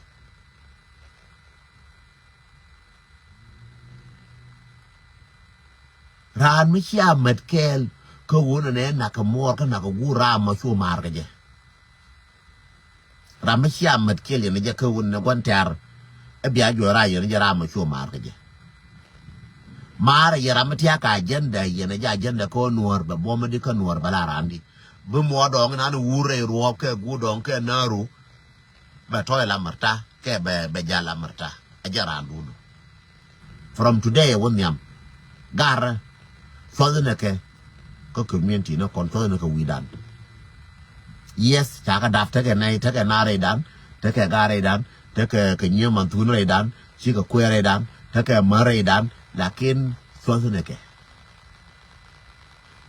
Raan mi cia mät kɛɛl kä ɣöö nɛnɛ nak kɛ muɔɔr kä nak kɛ guur ram ma cu maar kɛ jɛ. Ram mi cia mät kɛɛl yɛn jɛ kä ɣöö nɛnɛ gua̱n tɛ̈r. Ɛ bia juɔc ram yɛn jɛ ram ma cu maar kɛ jɛ. Maar yɛ ram mi tiak kɛ agenda yɛn jɛ agenda kä nuɔ̱ɔ̱r bɛ buɔ̱m di kä nuɔ̱ɔ̱r bɛ la raan di. Bi muɔɔr dɔɔŋ inan wur rɛy ruɔ̱ɔ̱p kɛ guur dɔɔŋ kɛ naaru. Bɛ tɔ̱ ila märta kɛ bɛ, bɛ jal la märta. Ɛ jɛ raandun. From today wä nhiam. Garä. Cuɔth inɛ kɛ. Kä community ni kɔn cuɔth inɛ kɛ wi̱i̱dan. Yes, ca kɛ dap tekɛ nɛy, tekɛ naar rɛydan, tekɛ gaar rɛydan, tekɛ kɛ nyiee manthun rɛydan, cikɛ kuɛɛr rɛydan, tekɛ mär rɛydan, lakin cuɔth inɛ kɛ.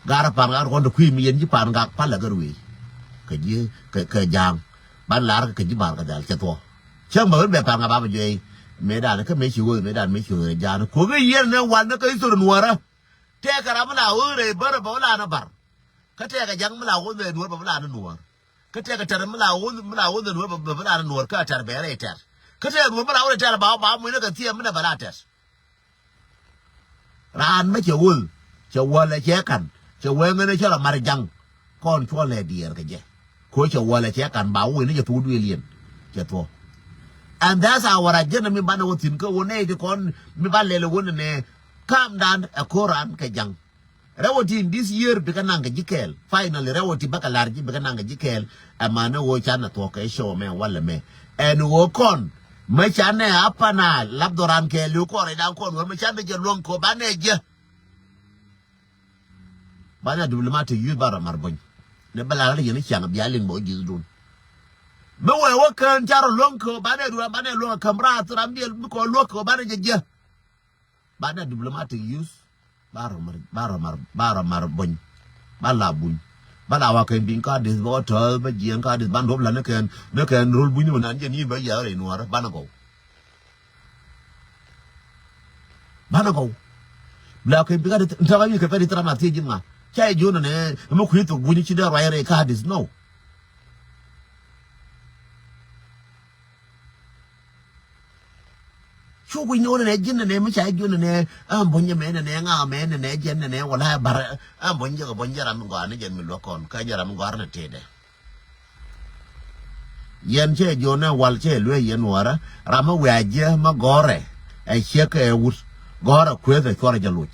Garä Pangak kɔn ti kui̱ mi yɛn ji̱ Pangak palɛ kɛ ruëëc. Kɛ ji̱ kɛ, kɛ ja̱a̱ŋ. Ban lar kɛ ji̱ Bar Gädhɛl cɛ thuɔ̱k. Cäŋ bä ɣän bɛ Pangak ba bɛ juɛy. Mëëdan kä mëë ci ɣöö mëëdan mëë ci ɣöö ja̱a̱n. Kuɔ̱k i̱ yɛn ni wal ni kä history nuɔ̱ɔ̱rä. Tëëkɛ ram mi la ɣöö rɛy bärä bä wä la ni bar. Kä tëëkɛ ja̱ŋ mi la ɣöö rɛy nuɔ̱ɔ̱r bä wä la ni nuɔ̱ɔ̱r. Kä tëëkɛ tɛr mi la ɣöö, mi la ɣöö rɛy nuɔ̱ɔ̱r bä, bä wä la ni nuɔ̱ɔ̱r kä tɛr bɛ rɛy tɛr. Kä tëëkɛ nuɔ̱ɔ̱r mi la ɣöö rɛy tɛr ba, ba muc ni kɛ thiee mi ni bɛ la tɛr. Raan mi cɛ wäl, cɛ wäl ɛ cɛ ka̱n, cɛ wäl ŋän ɛ cɛ la mar ja̱ŋ. Kɔn cuɔl lɛ diɛɛr kɛ jɛ. Ko cɛ wäl ɛ cɛ ka̱n ba wee ni jɛ thuk duëël yɛn. Cɛ thuɔ̱k. And that's our agenda mi banɛ wä thi̱n kä wä nɛy ti kɔn mi ba lɛl wä nɛ nɛ. Calm down ɛ ko̱ran kɛ ja̱ŋ. Rɛw wä ti in this year bikɛ naŋ kɛ ji̱ kɛɛl. Finally rɛw wä ti bäkɛ la̱r ji̱ bikɛ naŋ kɛ ji̱ kɛɛl. Ɛmanɛ wä canɛ thuɔ̱k kɛ show mɛ walɛ mɛ. Ɛn wä kɔn mɛ canɛ apana lap dhɔran kɛɛl yo̱ kɔn rɛy da̱ŋ kɔn wä mɛ canɛ jɛ luɔ̱ŋ kɔ banɛ jɛ. Banɛ diplomatic youth ba rɔ mar bony. Ni bɛ la rɔ yɛn ciaŋ bia liŋ bɔ ji̱thdun. Mi wee wä kään ca rɔ luɔ̱ŋ kɛ banɛ duan banɛ luɔ̱ŋ kɛ käm rath ram diɛl mi kɔ luɔ̱k kɛ banɛ jɛ jiɛ. Banɛ diplomatic youth ba rɔ mar ba rɔ mar ba rɔ mar bony. Ba la buny. Ba la wa kɛn bi̱ny ka dis bä wä tɔ̱ɔ̱th bä jiɛn ka dis ban duɔp la ni kɛn ni kɛn rol buny ni wä nan jɛ ni bä yɛ rɛy nuɔrä banɛ gɔw. Banɛ gɔw. Bla kɛ bika di tara mi kɛ pɛ di tara ma thiɛ ji̱n ŋa. Ca i̱ ji̱n nɛ mi kui̱ thok gui̱ni ci dee ruac rɛy ka dis no. Cu gui̱ni wä nɛ ji̱n nɛ mi ca i̱ ji̱n nɛ. Am bunyɛ mɛ nɛ ŋa mɛ nɛ jɛn nɛ wala bar. Am bunyɛ kɛ bunyɛ ram gɔaa ni jɛn mi luɔk kɔn ka jɛ ram gɔaa ni tëëdɛ. Yɛn cɛ jiɔn ɛ wal cɛ luee yɛn wärä ram mi wiaa jiɛ mi gɔ̱rɛ. Ɛ ciek kɛ wut gɔ̱rɛ kueth ɛ cuɔrɛ jɛ loc.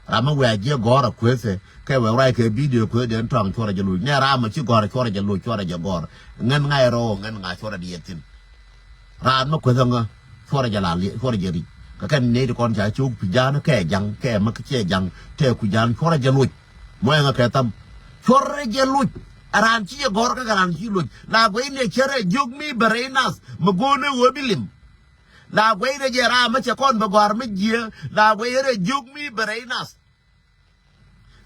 Ram mi wiaa jiɛ gɔ̱rɛ kueth ɛ kɛ wɛ ruac kɛ bidio kueth den tɔŋ cuɔrɛ jɛ loc nɛ ram mi ci gɔ̱rɛ cuɔrɛ jɛ loc cuɔrɛ jɛ gɔ̱r. Ŋän ŋa̱ ɛ rɔɔ ŋän ŋa̱ cuɔrɛ diɛ thin. Raan mi kueth ɛ ŋä cuɔrɛ jɛ la cuɔrɛ jɛ ric kɛ kɛn ney ti kɔn ca cok pi ja̱a̱n kɛ ja̱ŋ kɛ mi kɛ ciɛ ja̱ŋ tɛ ku ja̱a̱n cuɔrɛ jɛ loc. Mɔ ɛŋä kɛ tham cuɔrɛ jɛ loc. Ɛ raan ci jɛ gɔ̱r kä kɛ raan ci loc la guɛy ni cɛ rɛ jiök mi bɛ rɛy nath mi go̱o̱n ni ɣöö bi lim. La guɛy ni jɛ raan mi cɛ kɔn bɛ gɔ̱a̱r mi jiɛ la guɛy rɛ jiök mi bɛ rɛy nath.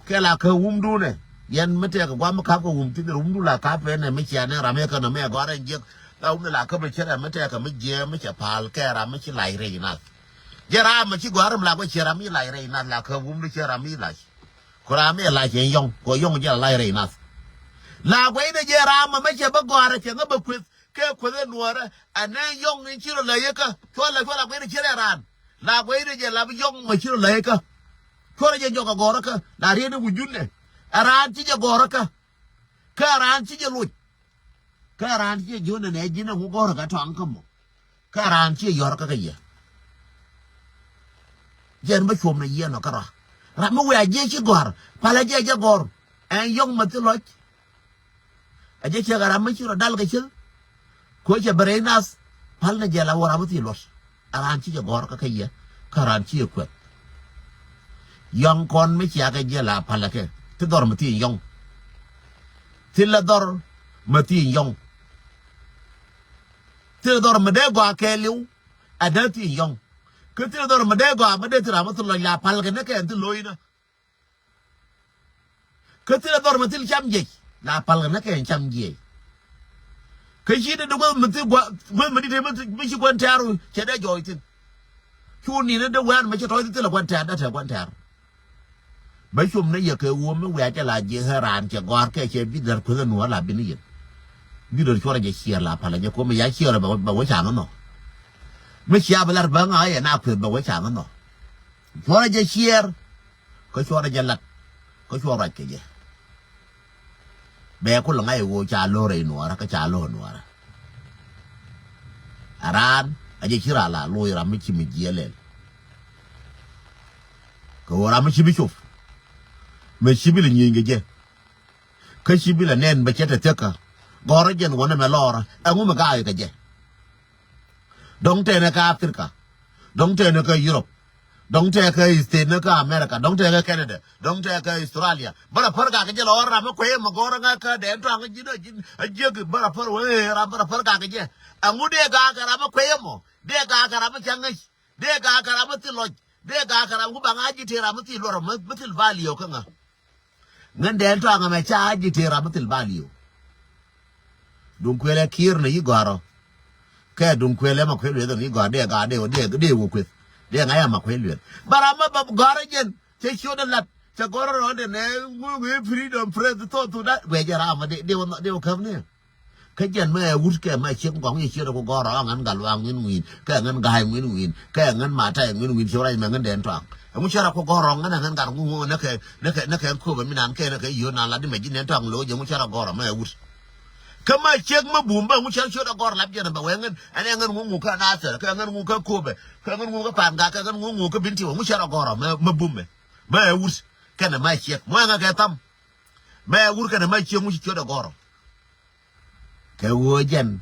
Kɛ la kä wumdun ɛ yɛn mi tɛk guam mi kap kɛ wum thin wumdu la kap ɛn ɛ mi cia ni ram ɛ kɛ nɔ mi ɛ gɔ̱a̱r ɛn jiɛk. La wumdu la kä mi cɛ rɛ mi tɛk kɛ mi jiɛ mi cɛ pal kɛ ram mi ci lac rɛy nath. Jɛ ram mi ci gɔ̱a̱r mi la guɛ ciɛ ram mi lac rɛy nath la kä wumdu ciɛ ram mi lac. Ku ram mi lac yɛn yɔŋ ku yɔŋ jɛ la lac rɛy nath. La guɛy ni jɛ ram mi cɛ bä gɔ̱a̱r cɛ ŋä bä kueth kɛ kueth ɛ nuɔrɛ. Ɛn nɛ yɔŋ in ci rɔ la yɛ kä cuɔl la cuɔl la guɛy ni ci rɛ raan. La guɛy ni jɛ la bi yɔŋ mi ci rɔ la yɛ kä. Cuɔl jɛ jɔk ɛ gɔ̱rä kä la riet ni wujun nɛ. Ɛ raan ci jɛ gɔ̱rä kä. Kä ɛ raan ci jɛ loc. Kä ɛ raan ci jɛ jiön nɛ nɛ ji̱n ɛ ŋu gɔ̱rä kä tɔ̱a̱ŋ kä mɔ. Kä raan ciɛ yɔr kä kä yɛ. Jɛn bä cuɔm na yiɛn ɔ kä rɔ. Ram mi wiaa jiɛ ci gɔ̱r palä jɛ jɛ gɔ̱r. Ɛn yɔ̱ŋ ma thi lɔc. A jɛ cɛ kɛ ram mi ci rɔ dal kɛ cil. Kuɛ cɛ bɛ rɛy nath pal na jɛ la wä ram mi thi luɔt. A raan ci jɛ gɔ̱r kä kä yɛ kä raan ciɛ kuɛth. Yɔ̱ŋ kɔn mi cia kɛ jɛ la palä kɛ thi dhɔr mi thi yɔ̱ŋ. Thilɛ dhɔr mi thi yɔ̱ŋ. Thilɛ dhɔr mi dee gɔaa kɛɛliw. A dee thi yɔ̱ŋ. Kä thilɛ dhɔr mi dee gɔaa mi dee thi ram mi thi lɔc la pal kɛ ni kɛn thi lo̱cnä. Kä thilɛ dhɔr mi thil cam jiɛc la pal kɛ ni kɛn cam jiɛc. Kä ci dee dee guäth mi thi guäth mi dit mi ci guän tɛ̈r cɛ dee jɔɔc thin. Cu ni ni dee wɛ̈ɛ̈n mi ci tɔ̱c thi thilɛ guän tɛ̈r dee tɛ guän tɛ̈r. Bä com ni yɛ kɛ ɣöö mi wiaa cɛ la ji̱ ɣän raan cɛ gɔ̱a̱r kɛ cɛ bi dɛr kueth ɛ nuɔ̱ɔ̱r la bi ni yɛn. Bi dɔ̱r cuɔrɛ jɛ ciɛɛr la palä jɛ kuɔ̱m ya ciɛɛr bɛ wä ca̱ŋ inɔ. Mi cia bi lar bä ŋa̱ yɛ na kueth bɛ wä ca̱ŋ inɔ. Cuɔrɛ jɛ ciɛɛr. Kä cuɔrɛ jɛ lat. Kä cuɔr ruac kɛ jɛ. Bɛ ku lɛ ŋa̱c ɣöö ca lo̱r rɛy nuɔ̱ɔ̱rä kä ca lo̱r nuɔ̱ɔ̱rä. A raan a jɛ ci raan la lo̱c ram mi ci mi jiɛ lɛl. Kɛ ɣöö ram mi ci bi cop. Mɛ ci bi lɛ nyieny kɛ jɛ. Kä ci bi lɛ nɛn bɛ cɛ te thiekä. Gɔ̱rä jɛn wänɛ mɛ lɔɔrä ɛŋu mɛ ga̱a̱c kɛ jɛ. Dɔ̱ŋ tɛnɛ kä Africa. Dɔ̱ŋ tɛnɛ kä Europe. Dɔ̱ŋ tɛnɛ kä State ni kä America. Dɔ̱ŋ tɛnɛ kä Canada. Dɔ̱ŋ tɛnɛ kä Australia. Bä rɔ pär gak kɛ jɛ lɔɔrä ram mi kuecä mɛ gɔ̱rä ŋä kä dɛn tɔ̱a̱ŋ ji̱n a ji̱n a jiäk bä rɔ pär wee ram bä rɔ pär gak kɛ jɛ. Ɛŋu dee gak kɛ ram mi kuecä mɔ dee gak kɛ ram mi cä ŋäc. Dee gak kɛ ram mi thil lɔc. Dee gak kɛ ram ku baŋ a ji̱ tëë ram mi thil luɔr mi thil value kä ŋä. Ŋän dɛn tɔ̱a̱ŋ ɛmɛ ca ji̱ tëë ram mi thil value. Duŋ kuëlɛ kiɛɛr ni yi gɔ̱rä. Kɛ duŋ kuëlɛ ma kuël lueth ni yi gɔ̱rä dee gak dee dee dee wä kueth. Dee ŋa̱c ama kuël lueth. Bä ram mi bä gɔ̱rä jɛn cɛ ciöt ɛ lat cɛ gɔ̱rä rɔ̱ dee nɛ ŋuŋ i̱ freedom press thok thok dat guɛ jɛ ram ma dee dee wä käp ni. Kä jɛn mɛ ɛ wut kɛ mɛ ciek gɔŋ yɛ ciet ku gɔr ɔ ŋän gal wa ŋuin ŋuin kɛ ŋän ga̱a̱c ŋuin ŋuin kɛ ŋän mata ɛ ŋuin ŋuin ciek rac mɛ ŋän dɛn tɔaŋ. Ɛŋu cɛ rɔ ku gɔr ɔ ŋän ɛ ŋän gal ŋuin ŋuin nɛ kɛ nɛ kɛ nɛ kɛ köpɛ mi nan kɛ nɛ kɛ yio̱o̱ nan la di mɛ ji̱ nɛn tɔaŋ lo̱c ɛŋu cɛ rɔ gɔr ɔ mɛ ɛ wut. Kä ma ciek ma bum bä ŋu cɛ ciöt agɔr lap jɛn bɛ wɛ ŋän ɛn ɛ ŋän ŋu ŋu kä Nasir kɛ ŋän ŋu kä Kopɛ kɛ ŋän ŋu kä Pangak kɛ ŋän ŋu ŋu kä Binti wɛ ŋu cɛ agɔr ma bum mɛ. Ma ɛ wut kɛnɛ ma ciek mɔ ɛŋa kɛ tham. Ma ɛ wut kɛnɛ ma ciek ŋu ci ciöt agɔr. Kɛ ɣöö jɛn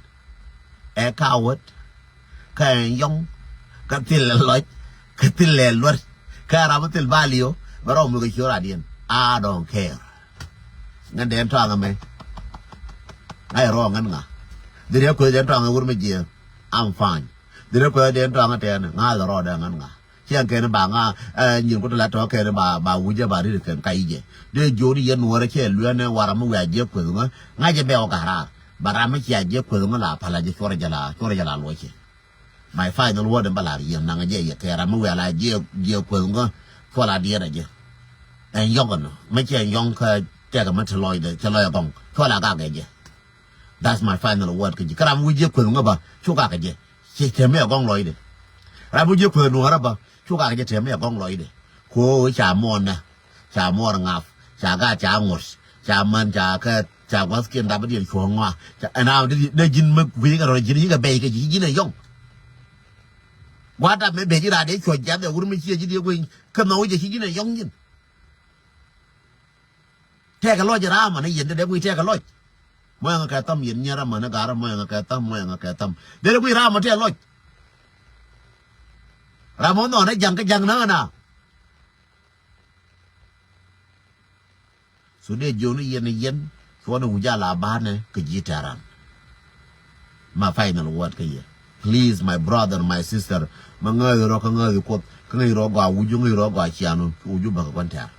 ɛ coward, kä ɛ yɔŋ, kä thil ɛ lɔc, kä thil ɛ luɔt, kä ram mi thil ba li̱o bɛ rɔm mi kɛ ciöt radiɛn. I don't care. Ŋän dee tɔaŋ ɛmɛ. Ŋa̱c rɔɔk ŋän ŋa. Dhil yɛ kueth dee tɔaŋ ɛ wur mi jiɛɛn. I'm fine. Dhil yɛ kueth dee tɔaŋ ɛ tɛɛn ŋa̱c rɔɔk dee ŋän ŋa. Ciɛŋ kɛn ba ŋa, eh, nyin ku ti la tɔ̱ kɛn ba, ba wujɛ ba rit kɛn ka yijɛ. Dee jiɔni yɛn nuɔrɛ cɛ luɛnɛ wara mi wiaa jiɛ kueth ŋä, ŋa̱cɛ bɛ wä ga̱raar. Ba ram mi cia jiɛ kueth ŋä la pala jɛ cuɔrɛ jɛ la, cuɔrɛ jɛ la luɔcɛ. My final word in ba lar yɛn naŋ jɛ yɛ kɛ ram mi wiaa la jiɛ, jiɛ kueth ŋä, cuɔ la diɛt a jɛ. Ɛn yɔk ɛn, mi cɛ yɔŋ kä tɛk mi ti lɔcdɛ, cɛ lɔc a gɔŋ, cuɔ la gak ɛ jɛ. That's my final word kä ji̱. Kä ram mi wi̱i̱ jiɛ kueth ŋä ba, cu gak ɛ jɛ. Ci tɛmɛ a gɔŋ lɔcdɛ. Rap mi jiɛ kueth nuɔ̱ɔ̱rä bä cu kak jɛ tɛmɛ a gɔŋ lɔcdɛ. Ko ca muɔnɛ, ca muɔr ŋa̱p, ca gaat ca ŋuɔ̱t, ca män ca kɛ, ca gua̱thkiɛn dap diɛn cuɔ̱ɔ̱ŋ ŋɔa. Ca ɛn a dee ji̱n mi gui̱i̱ kɛ rɔ̱ ji̱n yi̱ kɛ bɛy kɛ ji̱ ji̱n ɛ yɔŋ. Gua̱a̱t dap mi bɛ ji̱ raadɛ cuɔ̱c jiath ɛ wur mi ciɛ ji̱ diɛ gui̱ny kä nhɔw jɛ ci ji̱n ɛ yɔŋ ji̱n. Tɛkɛ lɔc ɛ raamɔ ni yɛn dee dee guiy tɛkɛ lɔc. Mɔ yɛn kɛ tham yɛn nyɛ ramɔ ni ga̱rä mɔ yɛn kɛ tham mɔ yɛn kɛ tham. Dee dee guiy raamɔ tɛkɛ lɔc. Ramɔ nhɔn ni ja̱ŋ kä ja̱ŋ na̱ŋ na. So dee jiɔni yɛn ni yɛn cuɔni wi̱c a la ba̱a̱nɛ kɛ ji̱ tɛran. My final word kä yɛ. Please, my brother, my sister, ma ŋääthi rɔ kä ŋääthi kuoth kä ŋäc rɔ gɔaa wuju ŋäc rɔ gɔaa ciaŋ wuju bäkɛ gua̱n tɛ̈r.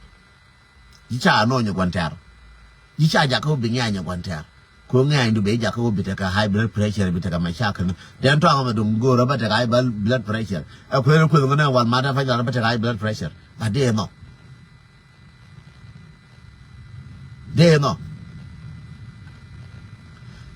Ji̱ ca nɔɔny ɛ gua̱n tɛ̈r. Ji̱ ca jakä wä bi ŋiany ɛ gua̱n tɛ̈r. Ko ŋiany du ben jakä wä bi tekɛ high blood pressure bi tekɛ mashakil. Dɛn tɔaŋ mɛ duŋ go̱o̱r ɛ bä tekɛ high blood pressure. Ɛ kuël kuël ŋä nɛ wal mat ɛ fac lat ɛ bä tekɛ high blood pressure. Ba dee nɔ. Dee nɔ.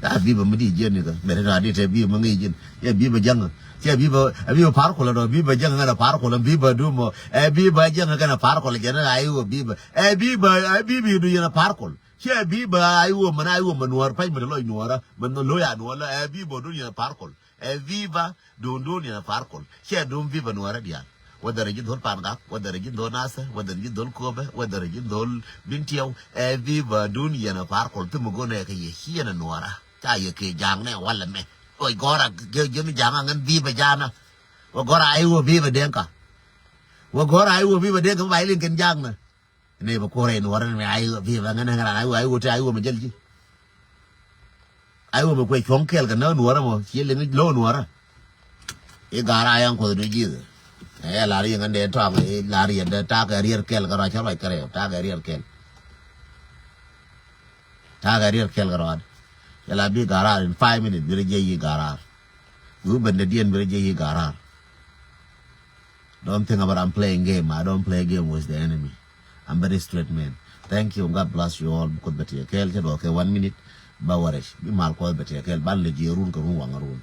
A biba mi di jiɛn ni kä mɛ ri na di tɛ biba mi ŋi̱i̱c ji̱n. Yɛ biba jäŋä. Cɛ biba, a biba par kulɛ dɔ biba jäŋä ŋä na par kulɛ biba du mɔ. Ɛ biba jäŋä kɛ na par kulɛ jɛn a iwä biba. Ɛ biba, ɛ biba du yɛn a par kul. Cɛ biba a iwä mɛ na iwä mɛ nuɔr pɛc mɛ ti lɔc nuɔrä mɛ lo̱c a nuɔr la ɛ biba du yɛn a par kul. Ɛ viva dundun yɛn a par kol. Cɛ dun viva nuɔrɛ diaal. Whether ji̱ dhol Pangak, whether ji̱ dhol Nasir, whether ji̱ dhol Kobe, whether ji̱ dhol Bintiɛw. Ɛ viva dun yɛn a par kol. Thim go̱n ɛ kɛ yɛ ci yɛn a nuɔrä. Ca yɛ kɛ ja̱a̱ŋ nɛ walɛ mɛ. Wä gɔ̱rä kɛ ji̱n ja̱a̱ŋ a ŋän viva ja̱a̱na. Wä gɔ̱rä a iwä viva Denka. Wä gɔ̱rä a iwä viva Denka mi ba iliŋ kɛn ja̱a̱ŋ nɛ. Ni bä kuɔrɛ in wärä ni ay viva ŋän ŋän ay ay wä te ay wä ma jäl ji̱. Ay wä ma kuɛ cuɔ̱ŋ kɛl kɛ nä nuɔrä mɔ ci liŋ lo̱ nuɔrä. I ga̱r a yaŋ kuɔth du ji̱th. Ɛ lar yɛ ŋän dee tɔaŋ i lar yɛ dee takɛ riɛr kɛl kɛ rɔ cä ruac kɛ rɛw takɛ riɛr kɛl. Takɛ riɛr kɛl kɛ rɔaad. Cɛ la bi ga̱r a in five minutes bi rɛ jiɛ yi ga̱r a. Wi bendɛ diɛn bi rɛ jiɛ yi ga̱r a. Don't think about I'm playing game. I don't play game with the enemy. I'm very straight man. Thank you. God bless you all. Bi Kuoth bɛ tiɛ kɛɛl cɛ duɔth kɛ one minute. Ba wärɛ bi mal Kuɔth bɛ tiɛ kɛɛl ban lɛ jiɛ run kɛ run waŋ run.